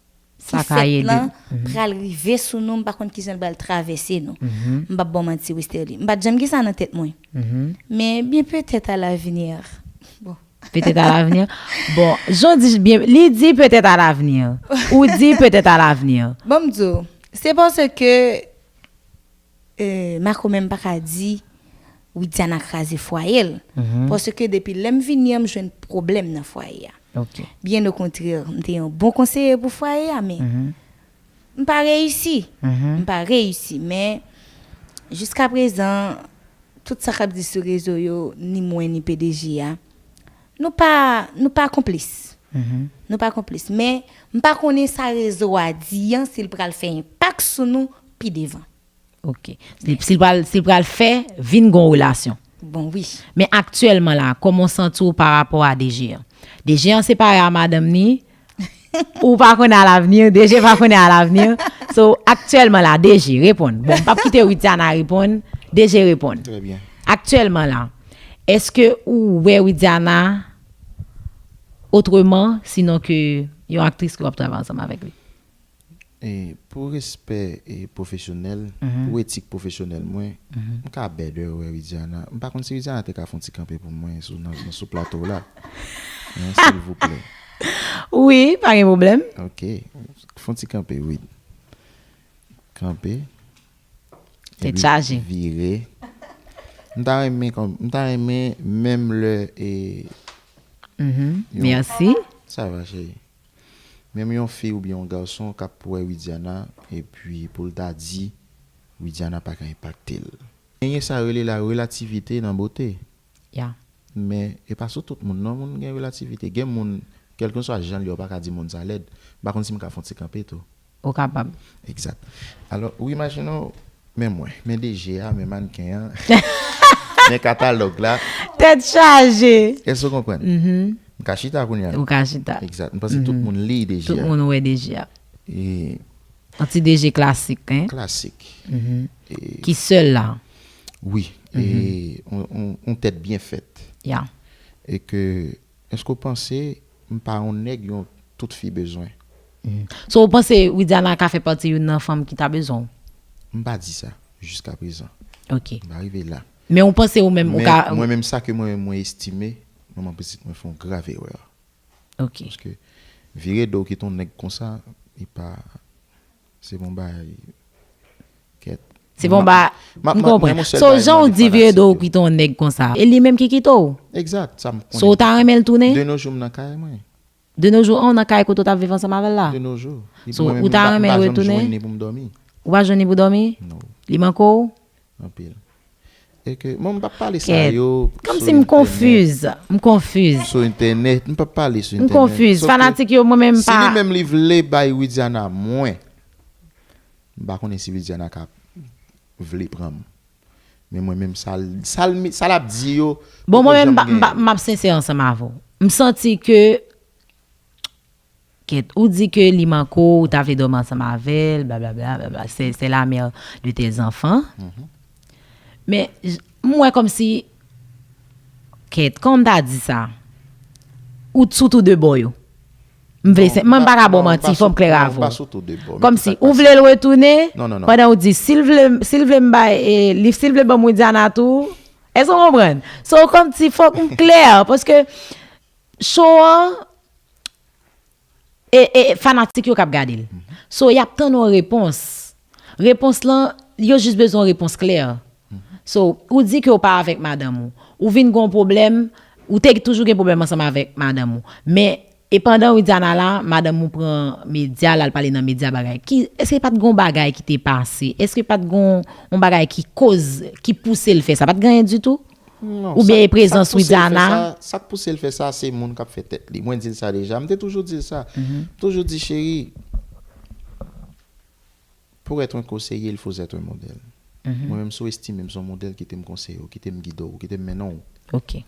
Sa ka fèt ede. Lan pral rive sou nou, m pa konn kijan l pral travèse nou. M p ap ba w manti, Westerlie. M pa t janm gen sa nan tèt mwen. Men byen petèt à l'avenir. Bon. Petèt à l'avenir. Bon, jan w di byen, li di petèt à l'avenir. Ou di petèt à l'avenir. Bon, m di w, se paske euh, makomè m pa ka di Widiana kraze fwaye l. Paske depi lè m vini an, m jwenn pwoblèm nan fwaye a. Ok. Byen okontrè, m te yon bon konseye pou fwaye a, men m pa reyisi. M pa reyisi, men jiskaprezan, tout sa k ap di sou rezo yo, ni mwen, ni P D G a, nou pa, nou pa konplis. Nou pa konplis. Men, m pa konnen sa rezo a di an, si l pral fè enpak sou nou pi devan. Ok. Si, si l pral, si l pral fè, vin gon relasyon. Bon, wi. Men aktyèlman la, kòman w santi w pa rapò a D G an? D G an separe a madanm ni, ou pa konnen à l'avenir, D G pa konnen à l'avenir. So, aktyèlman la, D G, reponn. Bon, m p ap kite Widiana reponn, D G reponn. Trè byen. Aktyèlman la, èske ou wè Widiana otreman, sinon ke yon aktris ke w ap travay ansanm avèk li? E pou respè e pwofesyonèl, pou etik pwofesyonèl mwen, m ka bèdè wè Widiana. M pa konn si Widiana te ka fè yon ti kanpe pou mwen sou, nan, nan, sou plato la. Hein, silvouplè. Wi, pa gen pwoblèm. Ok. Fè yon ti kanpe, wi. Kanpe. Tèt Epi chaje. Vire. M ta renmen kòm, m ta renmen menm lè e Mhm. Yo. Mèsi. Sa va, cheri. Menm yon fi oubyen yon gason k ap wè Widiana, epi pou l ta di Widiana pa ka enpakte l. Genyen sa yo rele la relativité nan bote. Ya. Men e pa sou tout moun non moun gen relativité. Gen moun, kèlkeswa jan l ye, ou pa ka di moun sa lèd. M pa konn si m ka fè yon ti kanpe tou. Ou kapab. Egzat. Alò, ou imajine w, men mwen, men D J a, men mannken an. Men katalòg la. Tèt chaje. Èske w konprann? M ka chita kounye a. Ou ka chita. Egzat. M panse tout moun li deja. Tout moun wè deja. E Yon ti D J klasik, hein? Klasik. Mhm. E Ki sèl la. Wi. E on, on, on tèt byen fèt. Ya. E ke, èske w panse m pa yon nèg yon tout fi bezwen? Mhm. So, ou panse Widiana ka fè pati youn nan fanm ki ta bezwen w? M pa di sa, jiska prezan. Ok. M pa rive la. Men ou panse ou menm, ou ka. Men mwen menm sa ke mwen menm mwen estime, manman pitit mwen fè yon grav erè. Ok. Paske vire do w kite yon nèg konsa, li pa, se bon bagay, kèt. Se bon bagay, m konprann. So, jan w di vire do w kite yon nèg konsa, e li menm ki kite w? Egzat, sa m konnen. So, ou ta renmen l tounen? De nos jours, m nan kay mwen. De nos jours, an, w nan kay kote w t ap viv ansanm avè l la? De nos jours. So, ou ta renmen l retounen? Ou pa jwenn ni pou dòmi? Non. Li manke w? Anpil. E ke, mwen, m p ap pale sa yo. Kèt. Kòmsi m konfiz. M konfiz. Sou entènèt. M p ap pale sou entènèt. M konfiz. Fanatik yo, mwen menm pa. Si li menm li vle bay Widiana mwen, m pa konnen si Widiana ka vle pran m. Men mwen menm, sa l, sa l, sa l ap di yo. Bon, mwen menm, m pa, m pa, m ap sensè ansanm avè w. M santi ke Kèt, ou di ke li manke w, ou ta vle dòmi ansanm avè l, blablabla, blablabla. C'est, c'est la mère de tes enfants. Men, j- m wè kòmsi, kèt, kòman m ta di sa? Ou t sou tou de bò yo. M vle, se- mwen m pa ka ba w manti, fò m klè avè w. Kòmsi, ou vle l retounen, pandan ou di, si l vle, si l vle m bay, e, li, si l vle ban m Widiana tou, èske w konprann? So, kòmsi, fòk m klè, paske show an, e, e fanatik yo k ap gade l. So, y ap tann yon repons. Repons lan, yo jis bezwen yon repons klè. So, ou di ke w pa avèk madanm ou. Ou vin gen yon pwoblèm, ou te toujou gen pwoblèm ansanm avèk madanm ou. Men, e pandan Widiana la, madanm ou pran medya, l al pale nan medya bagay. Ki, èske pa t gen yon bagay ki te pase? Èske pa t gen yon, yon bagay ki koz, ki pouse l fè sa? Pa t gen anyen ditou? Non, oubyen e prezans Widiana? Sa k pouse l fè sa, se moun k ap fè tèt li. Mwen di l sa deja. M te toujou di l sa. M toujou di, cheri, pour être un conseiller, il faut être un modèle. Mwen menm, si w estime m se yon modèl, kite m konseye w, kite m gide w, kite m mennen w. Ok.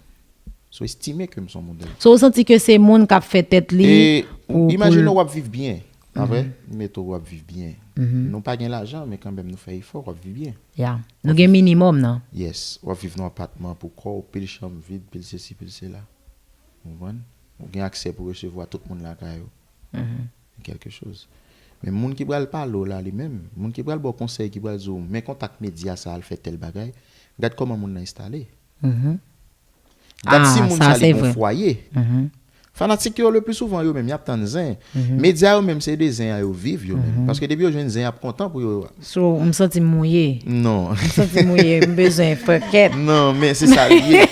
Si w estime ke m se yon modèl. So, ou santi ke se moun k ap fè tèt li pou, pou l. Imajine w ap viv byen. Pa vre? M mete w ap viv byen. Nou pa gen lajan, men kanmenm nou fè efò, w ap viv byen. Ya. Nou gen minimòm nan. Yes. W ap viv nan apatman pou kò w, pil chanm vid, pil sesi, pil sela. Ou konprann? Ou gen aksè pou resevwa tout moun lakay ou. Kèlke choz. Men moun ki pral pale w la, li menm, moun ki pral ba w konsèy, ki pral di w, men kontak medya sa, al fè tèl bagay, gad kòman moun nan enstale. Gad si moun sa li gon fwaye. Fanatik yo, le pli souvan, yo menm, y ap tann zen. Medya yo menm, se de zen an yo viv, yo menm. Paske depi yo jwenn zen, y ap kontan pou yo. So, m santi m mouye. Non. M santi m mouye, m bezwen fè kèt. Non, men se sa l ye.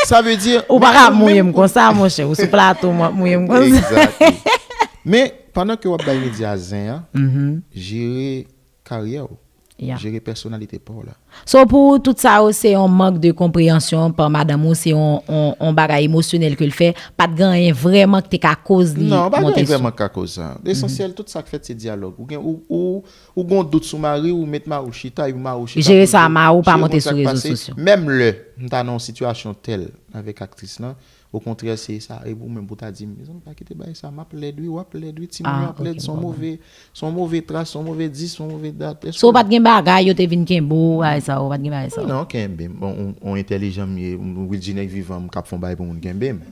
Sa vle di. Ou pa ka mouye m konsa, monchè. Ou sou plato, m ap mouye m konsa. Exactly. Men, pandan ke w ap bay medya zen an, jere karyè w. Ya. Jere pèsonalite pa w la. So, pou ou, tout sa yo, se yon mank de konpreyansyon pa madanm ou, se yon, yon, yon bagay emosyonèl ke l fè, pa t gen anyen vrèman ki te ka koz li monte sou. Non, pa gen anyen vrèman ki ka koz sa. Lesansyèl, tout sa k fèt, se dyalòg. Ou gen, ou, ou, ou gen yon dout sou mari w, ou met mari w chita, epi mari w chita pou l di w, jere sa, mari w pa monte sou rezo sosyo. Menm lè m ta nan yon sitiyasyon tèl avèk aktris lan, okontrè, se sa, e ou menm pou ta di m, mezanmi, pa kite bagay sa, m ap lèd wi, w ap lèd wi, timoun yo ap lèd, se yon move, se yon move tras, se yon move dis, se yon move dat. So, ou pa t gen bagay, yo te vin kenbe w, bagay sa, ou pa t gen bagay sa? Non, kenbe m. Bon, yon, yon entèlijan m ye, m, Wilginec vivan, m k ap fè yon bagay pou moun kenbe m.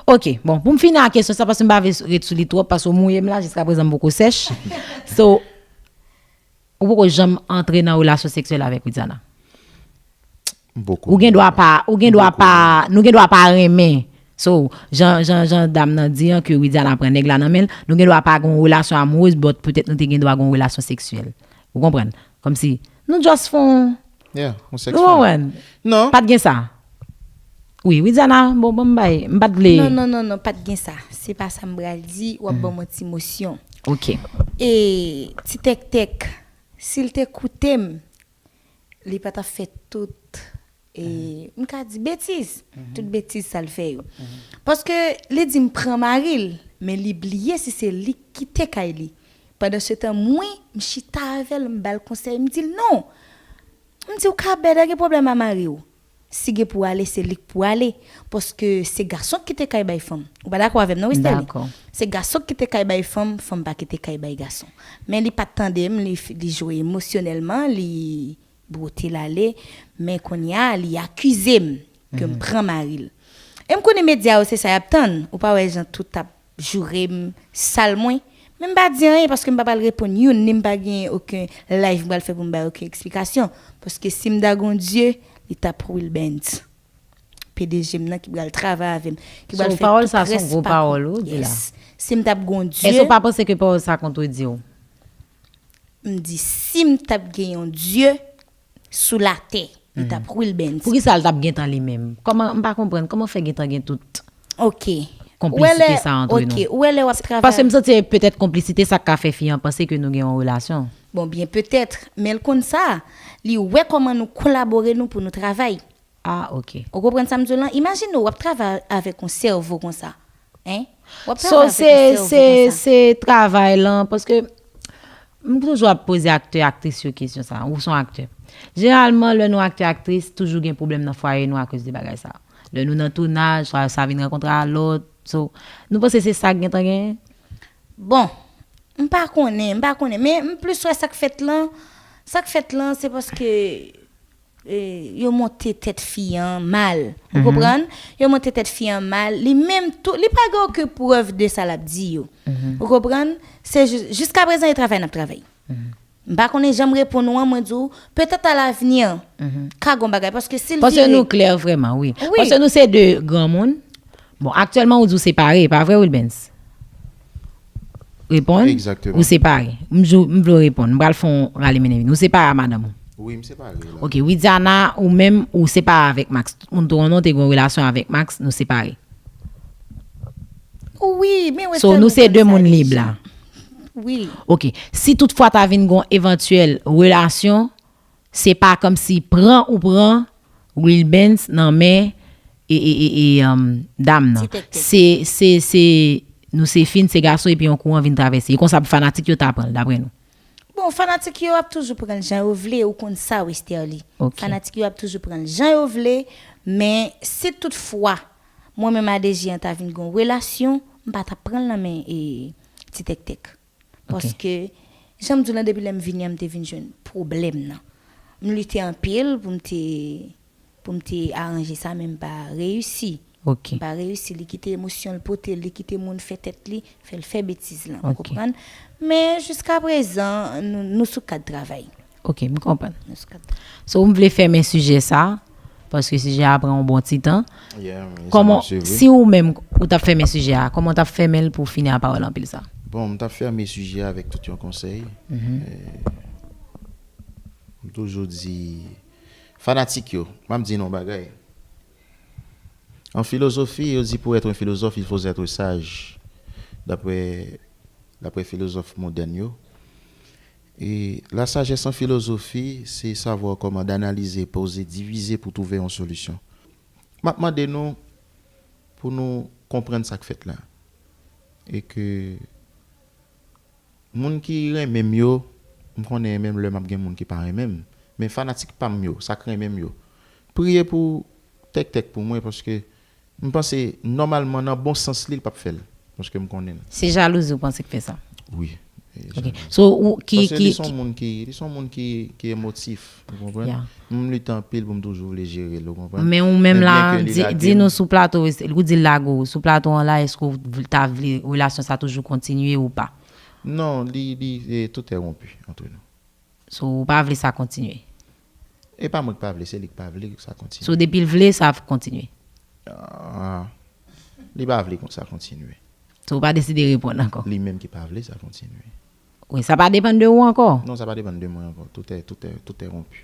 Ok, bon, pou m fini ak kesyon sa, paske m pa vle ret sou li twòp, paske w mouye m la, jiska prezan m poko sèch. So, ou poko janm antre nan relasyon seksyèl avèk Widiana? Ou gen dwa pa, ou gen dwa pa, nou gen dwa pa renmen. So, jan, jan, jan dam nan di an, ke Widiana pran nèg la nan men l, nou gen dwa pa gen yon relasyon amourez, but petèt nou te gen dwa gen yon relasyon seksyèl. Ou konprann? Kòmsi, nou just fè yon. Yeah, yon sèks. Ou konprann? Non. Pa t gen sa. Wi, Widiana, bon, bon, m bay, m pa t vle. Non, non, non, non, pa t gen sa. Se pa sa m pral di, w ap ban m yon ti mosyon. Ok. E, ti tèktèk, si l te koute m, li pa t ap fè tout, e, m ka di betiz, tout betiz sa l fè yo. Paske li di m pran mari l, men li bliye si se li k kite kay li. Pandansetan, mwen, m chita avè l, m ba l konsèy, m di l non. M di, "Ou ka bèd, gen pwoblèm a mari w." Si gen pou ale, se li k pou ale. Paske se gason k kite kay bay fanm. Ou pa dakò avè m, non, Westerlie? Dakò. Se gason k kite kay bay fanm, fanm pa kite kay bay gason. Men li pa t tande m, li, li jwe emosyonèlman, li bwote l ale. Men kounye a, li akize m ke m pran mari l. E m konnen medya yo, se sa y ap tann. Ou pa wè jan tout ap joure m, sal mwen. Men m pa di anyen paske m pa pral reponn youn, ni m pa gen okenn live m pral fè pou m bay okenn eksplikasyon. Paske si m ta gon Dye, li t ap Wilbens. P D G m nan ki pral travay avè m, ki pral fè tout rès pawòl. So, pawòl sa se yon gwo pawòl ou di la. Yes. Si m t ap gon Dye. Èske w pa panse ke pawòl sa kontredi w? M di, si m t ap gen yon Dye sou latè, li t ap Wilbens. Poukisa l t ap gentan li menm? Kòman, m pa konprann, kòman fè gentan gen tout Ok. konplisite sa antre nou? Ok, ou wè lè w ap travay. Paske m santi se petèt konplisite sa k ka fè fi an panse ke nou gen yon relasyon. Bon, byen petèt, men l konn sa. Li wè kòman nou kolabore nou pou nou travay. Ah, ok. Ou konprann sa m di w lan? Imajine w ap travay avèk yon sèvo konsa. Hein? W ap So, travay avèk se, yon sèvo se, konsa. Se travay lan, paske m toujou ap poze aktè, aktris yo kesyon sa. Ou se yon aktè. Jeneralman, lè nou aktè, aktris, toujou gen pwoblèm nan fwaye nou akoz de bagay sa. Lè nou nan tounaj, swa sa vin rankontre a lòt. So, nou panse se sa k gentan genyen? Bon, m pa konnen, m pa konnen. Men m plis wè sa k fèt lan. Sa k fèt lan, se paske e, yo monte tèt fi an mal. Ou konprann? Yo monte tèt fi an mal. Li menm tou, li pa gen okenn prèv de sa l ap di yo. Ou konprann? Se jis, jiska prezan, e travay n ap travay. M pa konnen jan m reponn ou an, mwen di w, petèt a lavni, ka gon bagay. Paske si l Paske vire nou klè vrèman, wi. Wi. Paske nou se de granmoun. Bon, aktyèlman, ou di w separe, pa vre, Wilbens? Reponn. Egzakteman. Ou separe. M jou, m vle w reponn. M pral fè yon rale mennen vini. Ou separe a madanm ou? Wi, m separe la. Ok, Widiana, ou menm, ou separe avèk Max. Tout moun te konnen w te gen yon relasyon avèk Max, nou separe. Wi, men wè So, sèl nou mwen se konn de sa moun deja. Lib la. Wi. Ok. Si toutfwa ta vin gon evantyèl relasyon, se pa kòmsi pran ou pran Wilbens nan men e, e, e, e, um, dam nan. Ti tèktèk. Se, se, se, nou se fi, n se gason, epi yon kouran vin travèse. E konsa pou fanatik yo ta pran l, daprè nou. Bon, fanatik yo ap toujou pran l jan yo vle, ou konn sa, Westerlie. Ok. Fanatik yo ap toujou pran l jan yo vle, men si toutfwa, mwen menm A D J an ta vin gon relasyon, m pa t ap pran l nan men e, Ti Tèktèk. Ok. Paske, jan m di w lan, depi lè m vini an, m te vin jwenn pwoblèm nan. M lite anpil pou m te, pou m te aranje sa, men m pa reyisi. Ok. M pa reyisi. Li kite emosyon l pote l, li kite moun fè tèt li, fè l fè betiz lan. Ou Ok. Konprann? Men jiska prezan, nou, nou sou kad travay. Ok, m konprann. Nou sou kad travay. So, m vle fèmen sijè sa, paske sijè a pran yon bon ti tan. Yeah, men sa Kòman, mache vre. Si ou menm, ou t ap fèmen sijè a, kòman w t ap fèmen l pou w fini a pawòl anpil sa? Bon, m t ap fèmen sijè a avèk tout yon konsèy. Euh, m toujou di fanatik yo, m ap di nou yon bagay. An filozofi, yo di pour être un philosophe, il faut être sage. Daprè, daprè filozòf modèn yo. E la sagesse en philosophie, c'est savoir comment d'analyser, poser, diviser pour trouver une solution. M ap mande nou pou nou konprann sa k fèt la. E ke moun ki renmen m yo, m konnen menm lè m ap gen moun ki pa renmen m, men fanatik pa m yo, sa k renmen m yo, priye pou Tèktèk pou mwen, paske m panse nòmalman nan bon sans li, l p ap fè l, paske m konnen l. Se jalouzi ou panse k fè sa? Wi. Ok. So, ou ki, Paske ki, li se yon moun ki, li se yon moun ki, ki emotif, ou konprann? Yeah. M lite anpil pou m toujou vle jere l, ou konprann? Men ou menm Men la, byen ke li di, lage di m. Nou sou plato, ou di l lage w, sou plato an la, èske w ta vle relasyon sa toujou kontinye ou pa? Non, li, li, e, tout est rompu entre nous. So, ou pa vle sa kontinye? E pa mwen ki pa vle, se li ki pa vle sa kontinye. So, depi l vle, sa ap kontinye? Ah, li pa vle kon sa kontinye. So, ou pa deside reponn ankò? Li menm ki pa vle sa kontinye. Wi, sa pa depann de ou ankò? Non, sa pa depann de mwen ankò. Tout est, tout est, tout est rompu.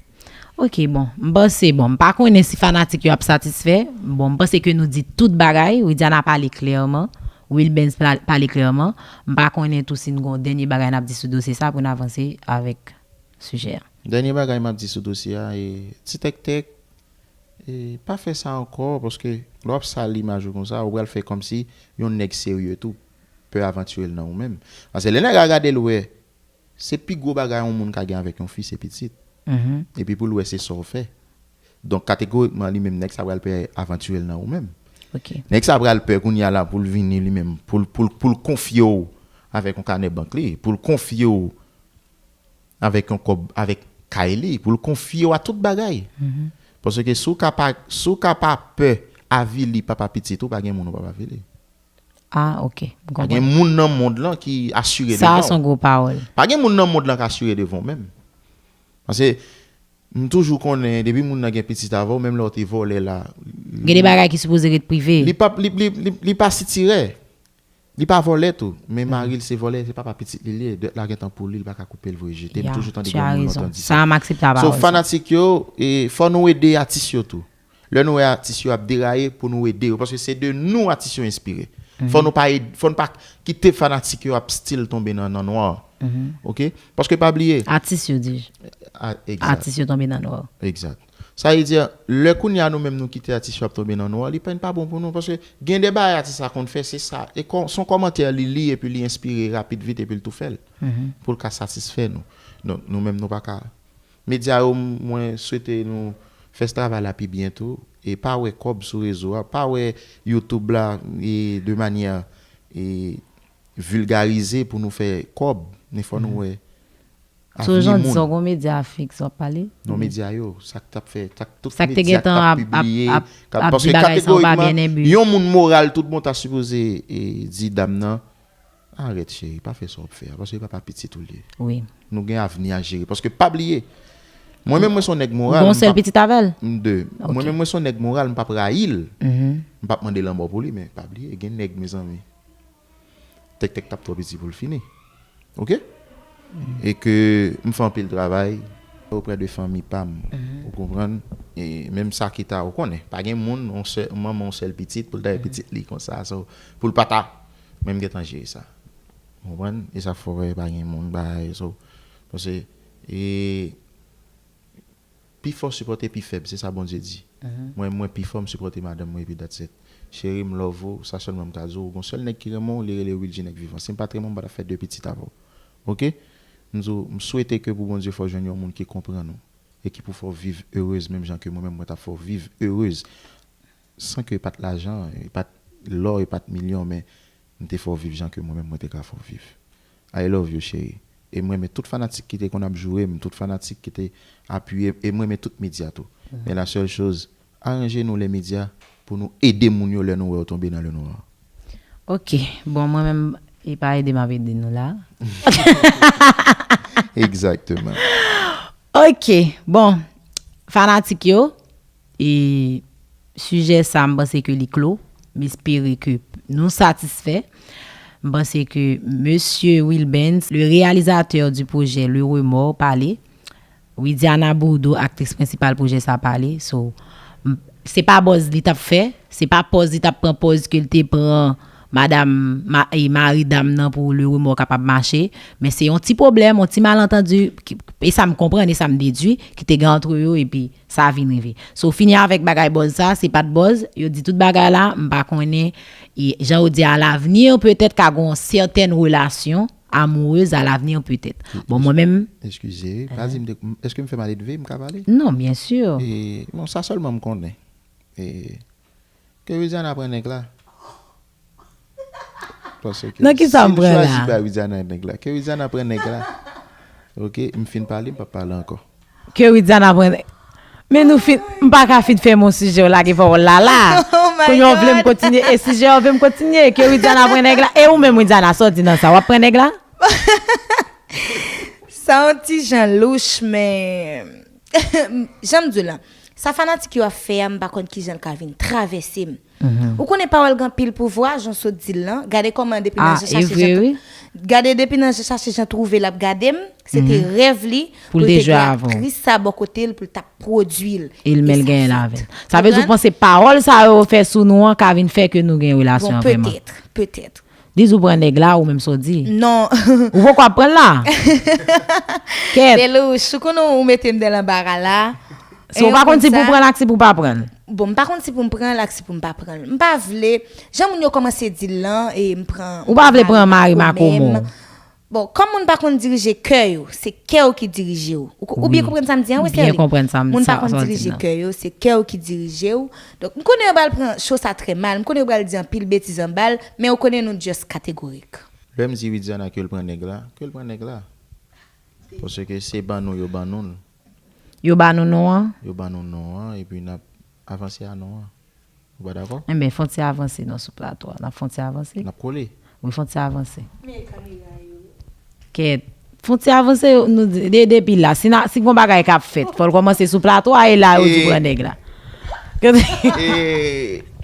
Ok, bon, m panse, bon, m pa konnen si fanatik yo ap satisfè. Bon, m panse ke nou di tout bagay. Widiana pale klèman. Wilbens pla- pale klèman. M pa konnen tou si n gon dènye bagay n ap di sou dosye sa pou n avanse avèk sijè a. Dènye bagay m ap di sou dosye a, e, Ti Tèktèk, e, pa fè sa ankò, paske lè w ap sal imaj ou konsa, ou pral fè kòmsi yon nèg serye tou pè avantire l nan ou menm. Paske lè nèg la gade l wè, se pi gwo bagay yon moun ka gen avèk yon fi, se pitit. Epi pou l wè se sa w fè. Donk, kategorikman, li menm, nèg sa pral pè avantirèl nan ou menm. Ok. Nèg sa pral pè kounye a la pou l vini li menm, pou l, pou l, pou l konfye w avèk yon kanè bank li, pou l konfye w avèk yon kòb, avèk kay li, pou l konfye w a tout bagay. Paske si w ka pa, si w ka pa pè avili papa pitit ou, pa gen moun ou p ap avili. Ah, ok. M Pa gen konprann. Moun nan mond lan ki asire Sa a devan se yon w. Gwo pawòl. Pa gen moun nan mond lan k asire devan w menm. Paske m toujou konnen, depi moun nan gen pitit avè w, menm lè w te vòlè la, Gen de bagay ki sipoze ret prive. Li pa, li, li, li, li pa sitirè. Li pa vòlè tou. Men mari l se vòlè, se papa pitit li li ye. Dèt la gentan pou li, li pa ka koupe l voye jete. M Ya, toujou tande tu as granmoun raison. Lontan di sa. Sa, m aksepte pawòl So, sa. Fanatik yo, e, fò nou ede atis yo tou. Lè nou wè atis yo ap deraye, pou nou ede yo. Paske se de nou atis yo enspire. Fò nou pa ed, fò nou pa kite fanatik yo ap still tonbe nan, nan nwa. Ok? Paske pa bliye. Atis yo di. A, egzat. Atis yo tonbe nan nwa. Egzat. Sa vle di, lè kounye a nou menm nou kite atis yo ap tonbe nan nwa, li pa, pa bon pou nou. Paske gen de bagay atis la konn fè, se sa. E kò, se yon kòmantè li li, epi li enspire rapid vit, epi l tou fè l. Pou l ka satisfè nou. Donk, nou menm nou pa ka. Medya yo, mwen swete nou fè travay la pi byen tou. E pa wè kòb sou rezo a, pa wè YouTube la, e de manyè, e vilgarize pou nou fè kòb. Men fò nou wè So, avni jan di moun. Sa w gon medya fiks w ap pale? Non, medya yo, sa k t ap fè, sa k tout Sa k te medya k gentan ap ap- pibliye, ap- k ap- ap paske di bagay sa yo pa kategorikman, byen enbi. Yon moun moral, tout bon ta sipoze e, di dam nan, arèt cheri, pa fè sa w ap fè a, paske e papa pitit ou li ye. Wi. Nou gen avni a jere, paske pa bliye, mwen menm mwen se yon nèg moral. Ou gon M sèl p ap- pitit avè l? M de. Ok. Mwen menm mwen se yon nèg moral, m p ap rayi l. Mhm. M p ap mande lanmò pou li, men pa bliye, gen nèg, mezanmi. Tèktèk t ap twò piti pou l fini. Ok? E ke m fè anpil travay oprè de fanmi pa m. Ou konprann? E menm sa ki ta, ou konnen, pa gen moun, yon sè, manman yon sèl pitit, pou l ta gen pitit li konsa. So, pou l pa ta, men m gentan jere sa. Ou konprann? E sa fè w wè pa gen moun, bagay, so, paske, e, pi fò sipòte pi fèb, se sa Bondye di. Mwen, mwen pi fò, m sipòte madanm mwen, epi that's it. Cheri, m love ou, sa sèlman m ka di w. Gon sèl nèg ki renmen w, li rele Wilgy Nèg Vivan. Si m pa t renmen w, m pa t ap fè de pitit avè w. Ok? M di w, m swete ke pou Bondye fè w jwenn yon moun ki konprann ou e ki pou fè w viv erez menm jan ke mwen menm mwen t ap fè w viv erez. San ke e pa t lajan, e pa t lò, e pa t milyon, men m te fè w viv jan ke mwen menm mwen te ka fè w viv. I love you, cheri. E m renmen tout fanatik ki te konn ap joure m, tout fanatik ki te apiye m, e m renmen tout medya tou. Men la sèl choz, aranje nou le medya pou nou ede moun yo lè nou wè yo tonbe nan le nwa. Ok. Bon, mwen menm, e pa ede m ap ede nou la. Egzakteman. Ok. Bon, fanatik yo, e sijè sa, m panse ke li klo. M espere ke nou satisfè. M panse ke Mesye Wilbens, le réalisateur du projet Le Remords, pale. Widiana Bourdeau, aktris prensipal pwojè sa, pale. So, m- se pa buzz li t ap fè, se pa pòz li t ap pran, pòz ke l te pran madanm, ma- e mari dam nan pou Le Remords kapab mache. Men se yon ti pwoblèm, yon ti malantandi, ki- e sa m konprann, e sa m dedui, ki te gen antre yo, epi sa vin rive. So, fini avèk bagay buzz sa, se pa t buzz, yo di tout bagay la, m pa konnen, e jan yo di, à l'avenir, petèt ka gon sètèn relasyon amoureuses à l'avenir, peut-être. Bon, mwen menm, Eskize, pa di m de, èske m fè maledve, m ka pale? Non, byen si. E, bon, sa sèlman m konnen. E, ke Widiana pran nèg la. Paske Nan ki sa m pran la? Si l chwazi bay Widiana nèg la, ke Widiana pran nèg la. Ok, m fin pale, m p ap pale ankò. Ke Widiana pran nèg. Men nou fin, m pa ka fin fèmen sijè w lage pawòl la la. Oh my Kounye w vle m God. Kontinye, e sijè w vle m kontinye, ke Widiana pran nèg la, e ou menm Widiana, sa w di nan sa, w ap pran nèg la? Sa yon ti jan louch, men jan m di w la, sa fanatik yo ap fè a, m pa konn kijan l ka vin travèse m. Ou konnen pawòl gen anpil pouvwa, jan w sot di l lan. Gade kòman depi nan Ah, je e chache vre, jan wi. Gade depi nan je chache jan twouve l ap gade m, se te rèv li Pou pou l l te te jwe gen avè w. Aktris sa bò kote l, pou l t ap pwodui l. E l men l sa genyen fèt. la avè l. Sa vle di w Konprann? Panse pawòl sa yo fè sou nou an ka vin fè ke nou gen relasyon Bon, vrèman? Petèt, petèt. Diz ou pran nèg la, ou menm sa w di. Non. Ou poko ap pran l la? Kèt. Delouch, ou konnen ou mete m nan lanbara la. Si w pa konn si pou pran l ak si pou pa pran l. Bon, m pa konn si pou m pran l ak si pou m pa pran l. M pa vle, jan moun yo kòmanse di l lan, e m pran. Ou pa vle pran mari makomo. Bon, kòm moun pa konn dirije kè yo, se kè w ki dirije w. Ou, ou byen konprann sa m di an, wi, Sterling? Byen konprann sa m, moun pa konn dirije kè yo, se kè w ki dirije w. Donk, m konnen yo pral pran cho sa trè mal, m konnen yo pral di anpil betiz anba l, men ou konnen nou just kategorik. Lè m di Widiana ke l pran nèg la, ke l pran nèg la. Paske se ban nou yo ban nou l. Yo ba nou non an? Yo ban nou non an, epi n ap avanse a non an. Ou pa dakò? Enben, fon ti avanse non sou plato a. N ap fon ti avanse? N ap kole. Wi, fon ti avanse. Men kamera yo. Kèt. Fon ti avanse, nou di, de, depi la. Si, na, si gon bagay k ap fèt, fò l kòmanse sou plato a, e la yo di pran nèg la.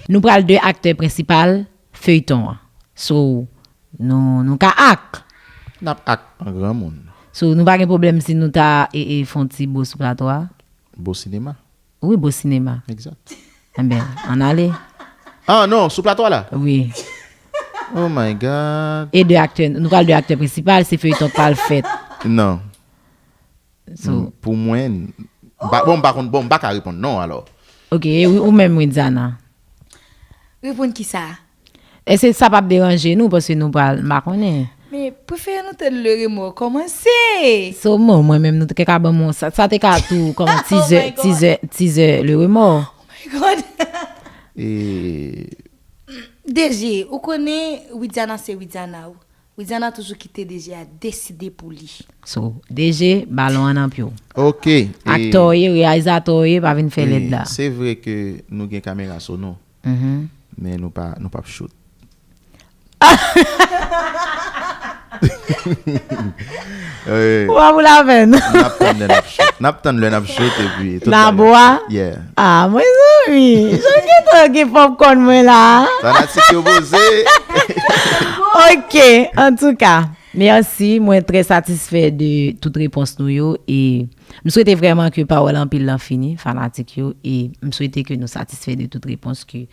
Nou pral de aktè prensipal feyton an. So, nou, nou ka ak. N ap ak an granmoun. So, nou pa gen pwoblèm si nou ta e, e fon ti bo sou plato a? Bo sinema. Wi, bo sinema. Exact. Enben, ann ale. Ah non, sou plato a la? Wi. Oh my God. E de aktè, nou pral de aktè prensipal, se feyton k pral fèt. Non. So, pou mwen, m pa, bon, m pa konn, bon, m pa ka reponn non, alò. Ok, e ou, ou menm, Widiana? Reponn kisa? Èske sa p ap deranje nou, paske nou pral, m pa konnen. Men, prefere nou tann Le Remords kòmanse. So, mwen, mwen menm, nou te ka ban mwen, sa, sa te ka tou, kòman, teaser, teaser, teaser Le Remords. Oh my God. E D G, ou konnen Widiana se Widiana, wi. Widiana toujou kite D G a deside pou li. So, D G, balon an nan pye w. Ok. Aktè w ye, reyalizatè w ye, pa vin fè lèd la. Se vre ke nou gen kamera sou nou, men nou pa, nou p ap shoot. Ou pa pou lapèn. N ap tann lè n ap shoot. N ap tann lè n ap shoot epi tout bagay. Nan bwa? Yeah. Ah, mezanmi, jan gentan gen popcorn mwen la. Fanatik yo poze. Ok, antouka, mèsi. Mwen trè satisfè de tout repons nou yo e m swete vrèman ke pawòl anpil lan fini, fanatik yo, e m swete ke nou satisfè de tout repons ke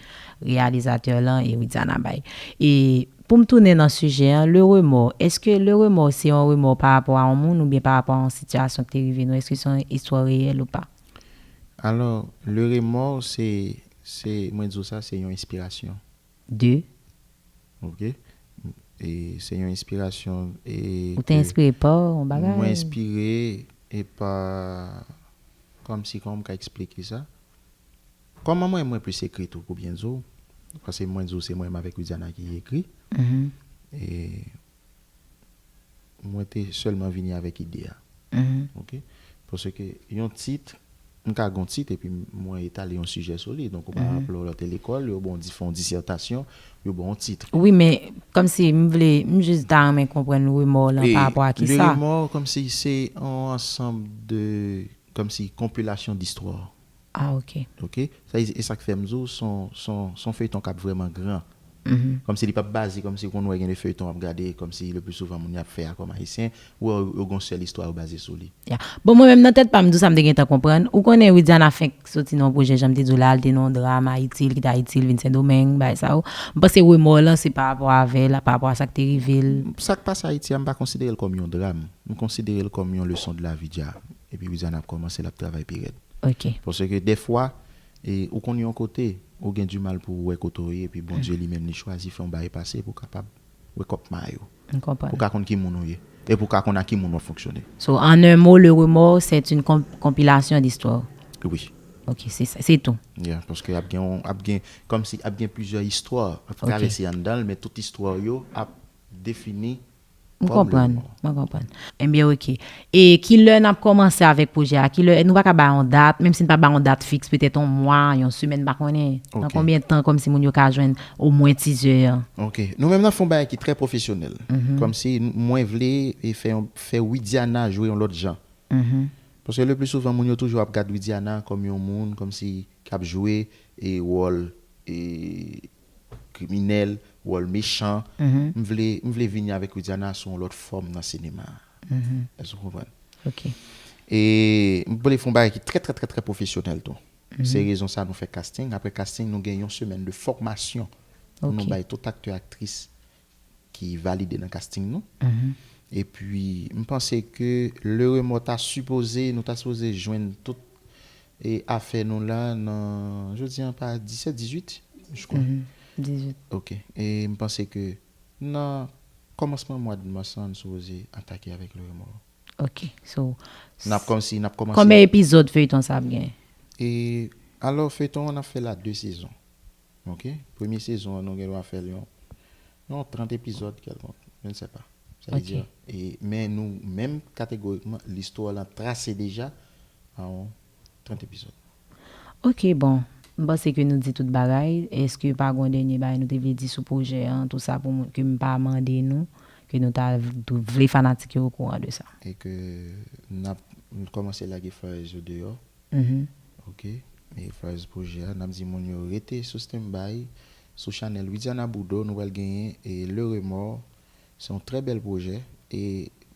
reyalizatè lan e Widiana bay. E pou m tounen nan sijè an, le remò, èske le remò se yon remò pa rapò a yon moun oubyen pa rapò a yon sitiyasyon ki te rive nou? Èske se yon istwa reyèl ou pa? Alò, le remò, se, se, mwen di w sa, se yon enspirasyon. De? Ok. E se yon enspirasyon e... Ou te enspire pa yon bagay? Mwen enspire e pa, kòmsi, kòman m ka eksplike sa? Kòman mwen, mwen plis ekri tou, pou byen di w, paske mwen di w se mwen menm avèk Widiana ki ekri. E mwen te sèlman vini avèk ide a. Ok? Paske yon tit, m ka gen yon tit epi mwen etale yon sijè sou li. Donk, ou pa raple w lè w te lekòl, yo ba w di, fè yon disètasyon, yo ba w yon tit. Wi, men kòmsi m vle, m jis ta renmen konprann remò lan pa rapò a kisa. Le remò, kòmsi se yon ansanm de, kòmsi konpilasyon distwa. Ah, ok. Ok? Sa, e sa k fè m di w, se yon, se yon, se yon feyton k ap vrèman gran. Kòmsi li p ap baze, kòmsi ou konn wè gen de feyton w ap gade, kòmsi le pli souvan moun y ap fè a kòm ayisyen, ou wè yo gen yon sèl istwa yo baze sou li. Ya. Bon, mwen menm nan tèt pa m, m di w sa m te gentan konprann. Ou konnen Widiana fenk soti nan yon pwojè, jan m te di w la, l te nan yon dram Ayiti, l kite Ayiti, l vin Sendomeng, bagay sa yo. M panse remò lan se pa rapò avè l, pa rapò a sa k te rive l. Sa k pase Ayiti a, m pa konsidere l kòm yon dram. M konsidere l kòm yon leson de lavi dja. Epi Widiana ap kòmanse, l ap travay pi rèd. Ok. Paske dèfwa, e, ou konn yon kote, ou gen dimal pou w wè kote w ye, epi Bondye li menm li chwazi fè yon bagay pase pou w kapab wake up mind ou. M konprann. Pou w ka konn ki moun ou ye. E pou w ka konn ak ki moun w ap fonksyone. So, en un mot, le remords, c'est une comp- compilation d'histoire. Wi. Ok, se sa, se tou. Yeah, paske ap gen, yon- ap gen, kòmsi ap gen plizyè istwa ap travèse anndan l, men tout istwa yo ap defini. M konprann, mwen konprann. Enben, ok. E kilè n ap kòmanse avèk pwojè a? Kilè, nou pa ka bay yon dat, menm si n pa bay yon dat fiks, petèt yon mwa, yon semèn, m pa konnen. Nan konbyen tan, kòmsi moun yo ka jwenn omwen tizè an? Ok. Nou menm n ap fè yon bagay ki trè pwofesyonèl. Kòmsi n- mwen vle e fè yon, fè Widiana jwe yon lòt jan. Paske le pli souvan, moun yo toujou ap gad Widiana kòm yon moun, kòmsi k ap jwe e wòl e kriminèl, wòl mechan. M vle, m vle vini avèk Widiana sou yon lòt fòm nan sinema a. Èske w konprann? Ok. E m vle fè yon bagay ki trè, trè, trè, trè pwofesyonèl tou. Se rezon sa nou fè casting. Apre casting, nou gen yon semèn de fòmasyon pou nou bay tout aktè, aktris ki valide nan casting nou. Epi, m panse ke le remò ta sipoze, nou ta sipoze jwenn tout e afè nou la nan, jodi an pa disèt, dizuit, je crois. Dizuit. Ok. E m panse ke nan kòmansman mwa de mas la, nou sipoze atake avèk Le Remords. Ok. So, N ap kòmsi, n ap kòmanse. Konbyen epizòd feyton sa ap gen? E alò, feyton an, n ap fè l a de sezon. Ok? Premye sezon an, nou gen dwa fè l yon, yon trant epizòd kèlkonk. Je ne sais pas. Sa vle Ok. di, e, men nou menm kategorikman, listwa lan trase deja an trant epizòd. Ok, bon. M panse ke nou di tout bagay. Èske pa gen dènye bagay nou te vle di sou pwojè an, tou sa pou moun ke m pa mande nou, ke nou ta v- tou vle fanatik yo okouran de sa? E ke n ap kòmanse lage flyers yo deyò. Mhm. Ok? E flyers pwojè a, n ap di moun yo rete sou standby sou chanèl Widiana Boudreau, nou pral genyen e Le Remords. Se yon trè bèl pwojè e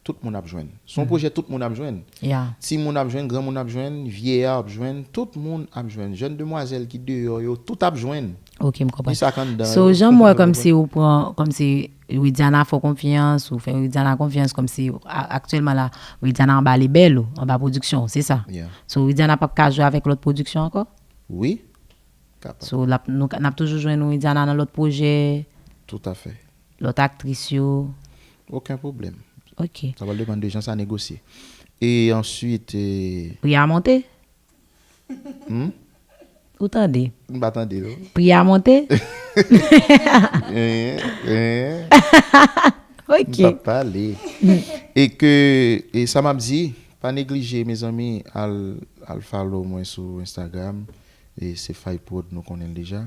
tout moun ap jwenn. Se yon pwojè tout moun ap jwenn. Yeah. Timoun ap jwenn, granmoun ap jwenn, vyeyè ap jwenn, tout moun ap jwenn. Jèn demwazèl ki deyò yo, tout ap jwenn. Ok, m konprann. Ni sa k anndan So, yo, jan tout m wè moun ap kòmsi ou pran, kòmsi Widiana fè w konfyans, ou fè Widiana konfyans, kòmsi a- aktyèlman la, Widiana anba lebèl ou, anba pwodiksyon, se sa? Yeah. So, Widiana p ap ka jwe avèk lòt pwodiksyon ankò? Wi. Kapab. So, l ap, nou, n ap toujou jwenn Widiana nan lòt pwojè, Toutafè. Lòt aktris yo? Okenn pwoblèm. Ok. Sa pral depann de jan sa negosye. E answit, e, Pri a monte? Hmm? Ou tande? M pa tande, non. Pri a monte? Eh, eh. Ok. M p ap pale. E ke, e sa m ap di, pa neglije, mezanmi, al, al follow mwen sou Instagram. E se Five Prod, nou konnen l deja.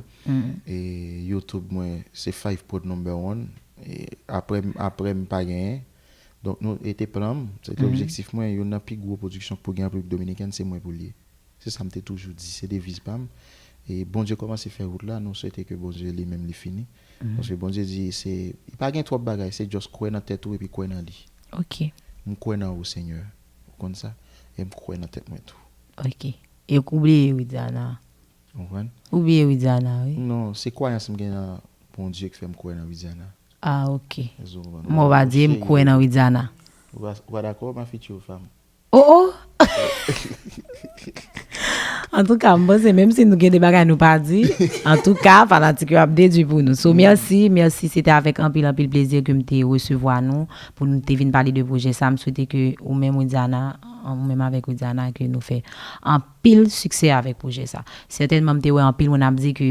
E YouTube mwen, se Five Prod number one. E apre, apre m pa genyen. Donk, nou, e te plan m, se te objektif mwen, youn nan pi gwo pwodiksyon k pou gen an Repiblik Dominikèn, se mwen pou l ye. Se sa m te toujou di, se deviz pa m. E Bondye kòmanse fè wout la, nou swete ke Bondye li menm li fini. Paske Bondye di, se, li pa gen twòp bagay, se just kwè nan tèt ou epi kwè nan li. Ok. M kwè nan ou, Senyè. Ou konn sa? E m kwè nan tèt mwen tou. Ok. E ou bliye Widiana. Ou konprann? Ou bliye Widiana, wi. Non, se kwayans m gen nan Bondye ki fè m kwè nan Widiana. Ah, ok. Èske ou konprann? Mwen pa di m kwè nan Widiana. Ou pa, ou pa dakò, ma future femme? Oh, oh! Antouka, m panse menm si nou gen de bagay nou pa di, antouka, fanatik yo ap dedui pou nou. So, mèsi, mèsi, se te avèk anpil, anpil plezi ke m te resevwa nou pou nou te vin pale de pwojè sa. M swete ke ou menm, Widiana, ou menm avèk Widiana, ke nou fè anpil siksè avèk pwojè sa. Sètènman, m te wè anpil moun ap di ke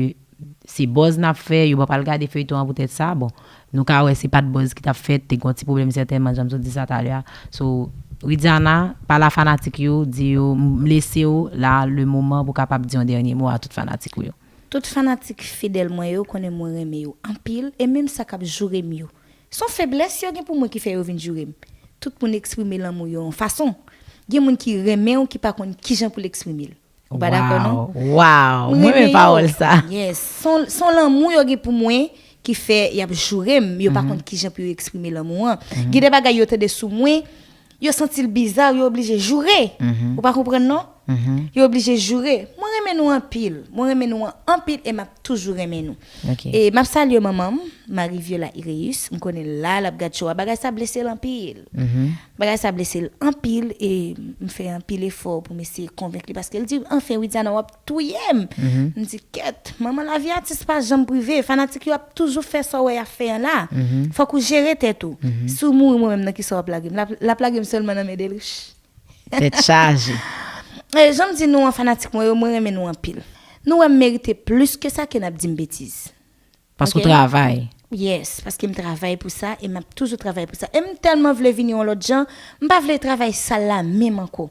se buzz n ap fè, yo pa pral gade feyton an poutèt sa. Bon, nou ka wè se pa t buzz ki t ap fèt, te gen yon ti pwoblèm sètènman, jan m sot di sa talè a. So, Widiana, pale a fanatik yo, di yo, m lese w la, le moman pou w kapab di yon dènye mo a tout fanatik ou yo. Tout fanatik fidèl mwen yo konnen mwen renmen yo anpil, e menm sa k ap joure m yo. Se yon feblès yo gen pou mwen ki fè yo vin joure m. Tout moun eksprime lanmou yo yon fason. Gen moun ki renmen w ki pa konn kijan pou l eksprime l. Ou pa dakò, non? Wow, wow. Mwen renmen pawòl sa. Yes. Se yon, se yon lanmou yo gen pou mwen ki fè y ap joure m. Yo pa konn kijan pou yo eksprime lanmou an. Gen de bagay yo tande sou mwen, yo santi l biza, yo oblije joure. Ou pa konprann, non? Yo oblije joure. Mwen renmen nou anpil. Mwen renmen nou an- anpil e m ap toujou renmen nou. Ok. E m ap salye manman m, Marie Viola Ireus. M konnen l la, l ap gad show a. Bagay sa blese l anpil. Bagay sa blese l anpil e m fè anpil efò pou m eseye konvenk li paske l di, "Anfen, Widiana, w ap touye m." M di, "Kèt, manman, lavi atis pa janm prive. Fanatik yo ap toujou fè sa w wè y ap fè an la. Fòk ou jere tèt ou. Si w mouri, mwen menm, nan kisa w ap lage m?" L ap, l ap lage m sèlman nan men Delriche. Tèt chaje. E, jan m di nou an, fanatik mwen yo, mwen renmen nou anpil. Nou wè m merite plis ke sa ke n ap di m betiz. Paske w Ok. Travay. Yes, paske m travay pou sa e m ap toujou travay pou sa. E m tèlman vle vini yon lòt jan, m pa vle travay sal la menm ankò.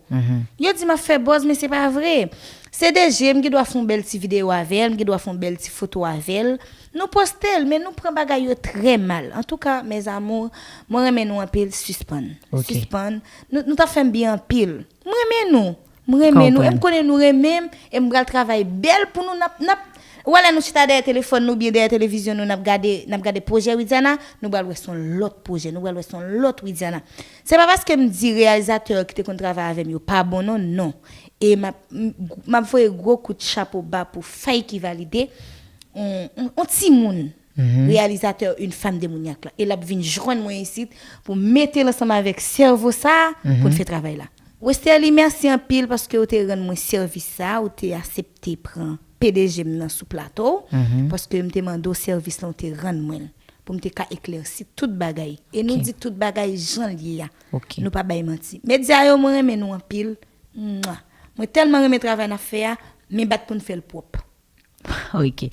Yo di m ap fè buzz, men se pa vre. Se deje, m gen dwa fè yon bèl ti videyo avè l, m gen dwa fè yon bèl ti foto avè l. Nou poste l, men nou pran bagay yo trè mal. Antouka, mes amours, mwen renmen nou anpil, sispann. Ok. Sispann. Nou, nou t ap fè m byen anpil. Mwen renmen nou. Mwen renmen nou. E m Konprann. Konnen nou renmen m. E m pral travay bèl pou nou. N ap, n ap, ou wè lè nou chita dèyè telefòn nou, oubyen dèyè televizyon nou, n ap gade, n ap gade pwojè Widiana, nou pral wè se yon lòt pwojè, nou pral wè se yon lòt Widiana. Se pa paske m di reyalizatè ki te konn travay avè m yo pa bon, non, non. E m ap, m, m ap voye gwo kout chapo ba pou Fay ki valide, on, on, on timoun, reyalizatè, yon fanm demonyak la. E l ap vin jwenn mwen isit pou mete l ansanm avèk sèvo sa a pou n fè travay la. Westerlie, mèsi anpil paske w te rann mwen sèvis sa a, ou te aksepte pran P D G m nan sou plato w, paske m te mande w sèvis la, w te rann mwen l. pou m te ka eklèsi tout bagay. E nou di tout bagay jan l ye a. Nou pa bay manti. Medya yo, mwen renmen nou anpil. Mwa. Mwen tèlman renmen travay n ap fè a, men bat pou n fè l pwòp. Ok.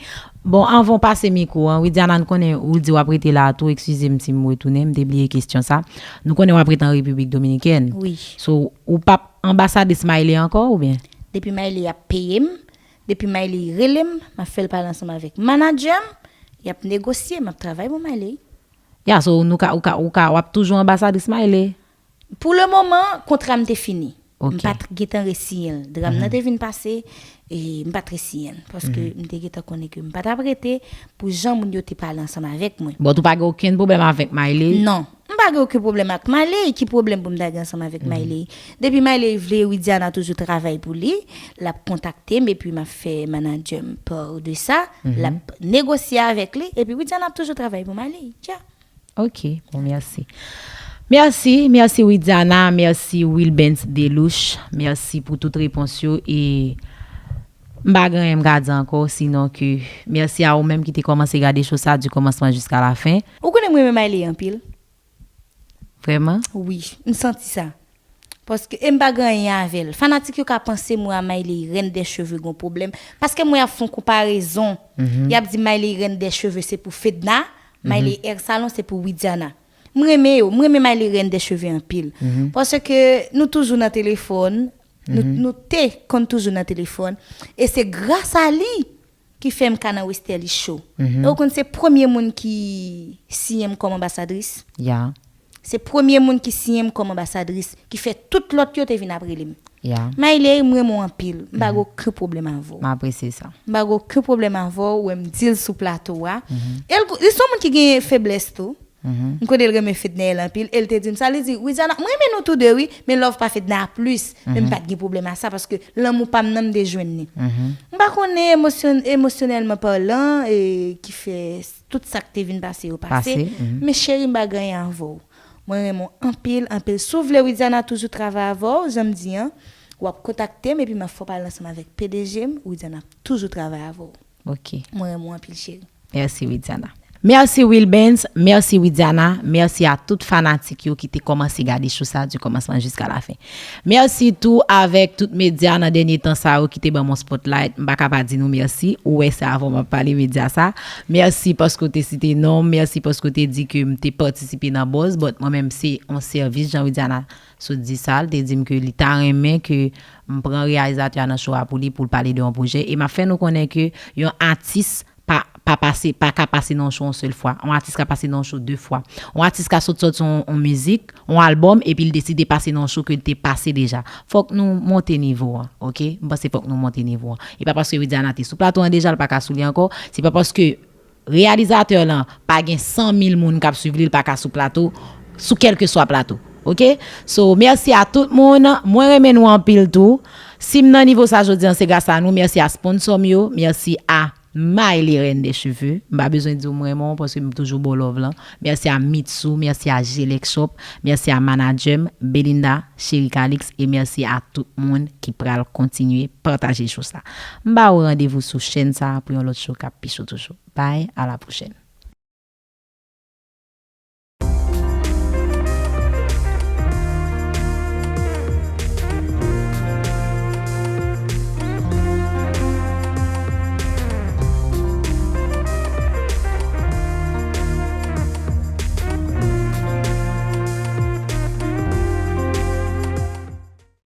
Bon, anvan w pase mikwo an, Widiana, nou konnen ou di w ap rete la a tou, eskize m si m retounen, m te bliye kesyon sa. Nou konnen w ap rete an Repiblik Dominikèn. Wi. So, ou p ap anbasadris Miley ankò oubyen? Depi Miley ap peye m, depi Miley rele m, m ap fè l pale ansanm avèk manadjè m, y ap negosye, m ap travay pou Miley. Ya, so, nou ka, ou ka, ou ka, w ap toujou anbasadris Miley? Pou le moman, kontra m te fini. M pa t gentan resiyen l. Dram nan te vin pase, e m pa t resiyen l. Paske m te gentan konnen ke m pa t ap rete pou jan moun yo te pale ansanm avèk mwen. Bon, ou pa gen okenn pwoblèm avèk Miley? Non. M pa gen okenn pwoblèm ak Miley. Ki pwoblèm pou m ta gen ansanm avèk Miley? Depi Miley vle, Widiana toujou travay pou li. L ap kontakte m, epi m ap fè manadjè m pa de sa. L ap negosye avèk li, epi Widiana ap toujou travay pou Miley. Dja. Ok, bon, mèsi. Mèsi, mèsi Widiana, mèsi Wilbens Delouche, mèsi pou tout repons yo e m pa gen anyen m ka di ankò, sinon ke mèsi a ou menm ki te kòmanse gade show sa du commencement jusqu'à la fin. Ou konnen m renmen Miley anpil. Vrèman? Wi, m santi sa. Paske e m pa gen anyen avè l. Fanatik yo ka panse m wè a Miley reine des cheveux gon pwoblèm. Paske m wè y ap fè yon konparezon. Y ap di Miley reine des cheveux se pou Fedna, Miley Hair Salon se pou Widiana. M renmen yo, m renmen Miley reine des cheveux anpil. Paske nou toujou nan telefòn, nou, nou te konn toujou nan telefòn. E se gras a li ki fè m ka nan Westerlie Show. E ou konn se premye moun ki siyen m kòm anbasadris. Ya. Se premye moun ki siyen m kòm anbasadris, ki fè tout lòt yo te vin ap rele m. Ya. Miley, m renmen w anpil. M pa gen okenn pwoblèm avè w. M apresye sa. M pa gen okenn pwoblèm avè w, ou wè m di l sou plato a. E l, li se yon moun ki gen feblès tou. M konnen l renmen Fednaelle anpil, e l te di m sa, li di, Widiana, m renmen nou tou de wi, men love pa Fedna a plis. Men m pa t gen pwoblèm a sa, paske lanmou pa m nan m te jwenn li. M pa konnen emosyon, emosyonèlman palan, e ki fè tout sa k te vin pase yo pase, men cheri m pa gen anyen avè w. Mwen renmen w anpil, anpil. Si w vle Widiana toujou travay avè w, jan m di an, w ap kontakte m epi m ap fè w pale ansanm avèk P D G m, Widiana ap toujou travay avè w. Ok. Mwen renmen w anpil cheri. Mèsi Widiana. Mèsi Wilbens, mèsi Widiana, mèsi a tout fanatik yo ki te kòmanse gade show sa du commencement jusqu'à la fin. Mèsi tou avèk tout medya nan dènye tan sa yo ki te ban m yon spotlight. M pa ka pa di nou mèsi. Ou wè se avè w m ap pale medya sa. Mèsi paske w te site non m, mèsi paske w te di ke m te patisipe nan buzz, but mwen menm se yon sèvis, jan Widiana sot di sa, l te di m ke li ta renmen ke m pran reyalizatè a nan show a pou li, pou l pale de yon pwojè. E m ap fè nou konnen ke yon atis pa, pa pase, pa ka pase nan yon show yon sèl fwa. Yon atis ka pase nan yon show de fwa. Yon atis ka sot sòti yon, yon mizik, yon albòm, epi l deside pase nan yon show ke l te pase deja. Fòk nou monte nivo a, ok? M panse fòk nou monte nivo a. E pa paske Widiana te sou plato an deja, l pa ka sou li ankò. Se pa paske reyalizatè lan pa gen san mil moun k ap swiv li, l pa ka sou plato, sou kèlkeswa plato. Ok? So, mèsi a tout moun. Mwen renmen nou anpil tou. Si m nan nivo sa jodi an, se gras a nou. Mèsi a sponsò m yo. Mèsi a Maëlie Reine des Cheveux. M pa bezwen di w m renmen w paske m toujou ba w love lan. Mèsi a Mitsou, mèsi a Gelec Shop, mèsi a manadjè m, Belinda, Cheri Calix, e mèsi a tout moun ki pral kontinye pataje show sa. M ba w randevou sou chèn sa pou yon lòt show k ap pi cho toujou. Bye, a la pwochèn.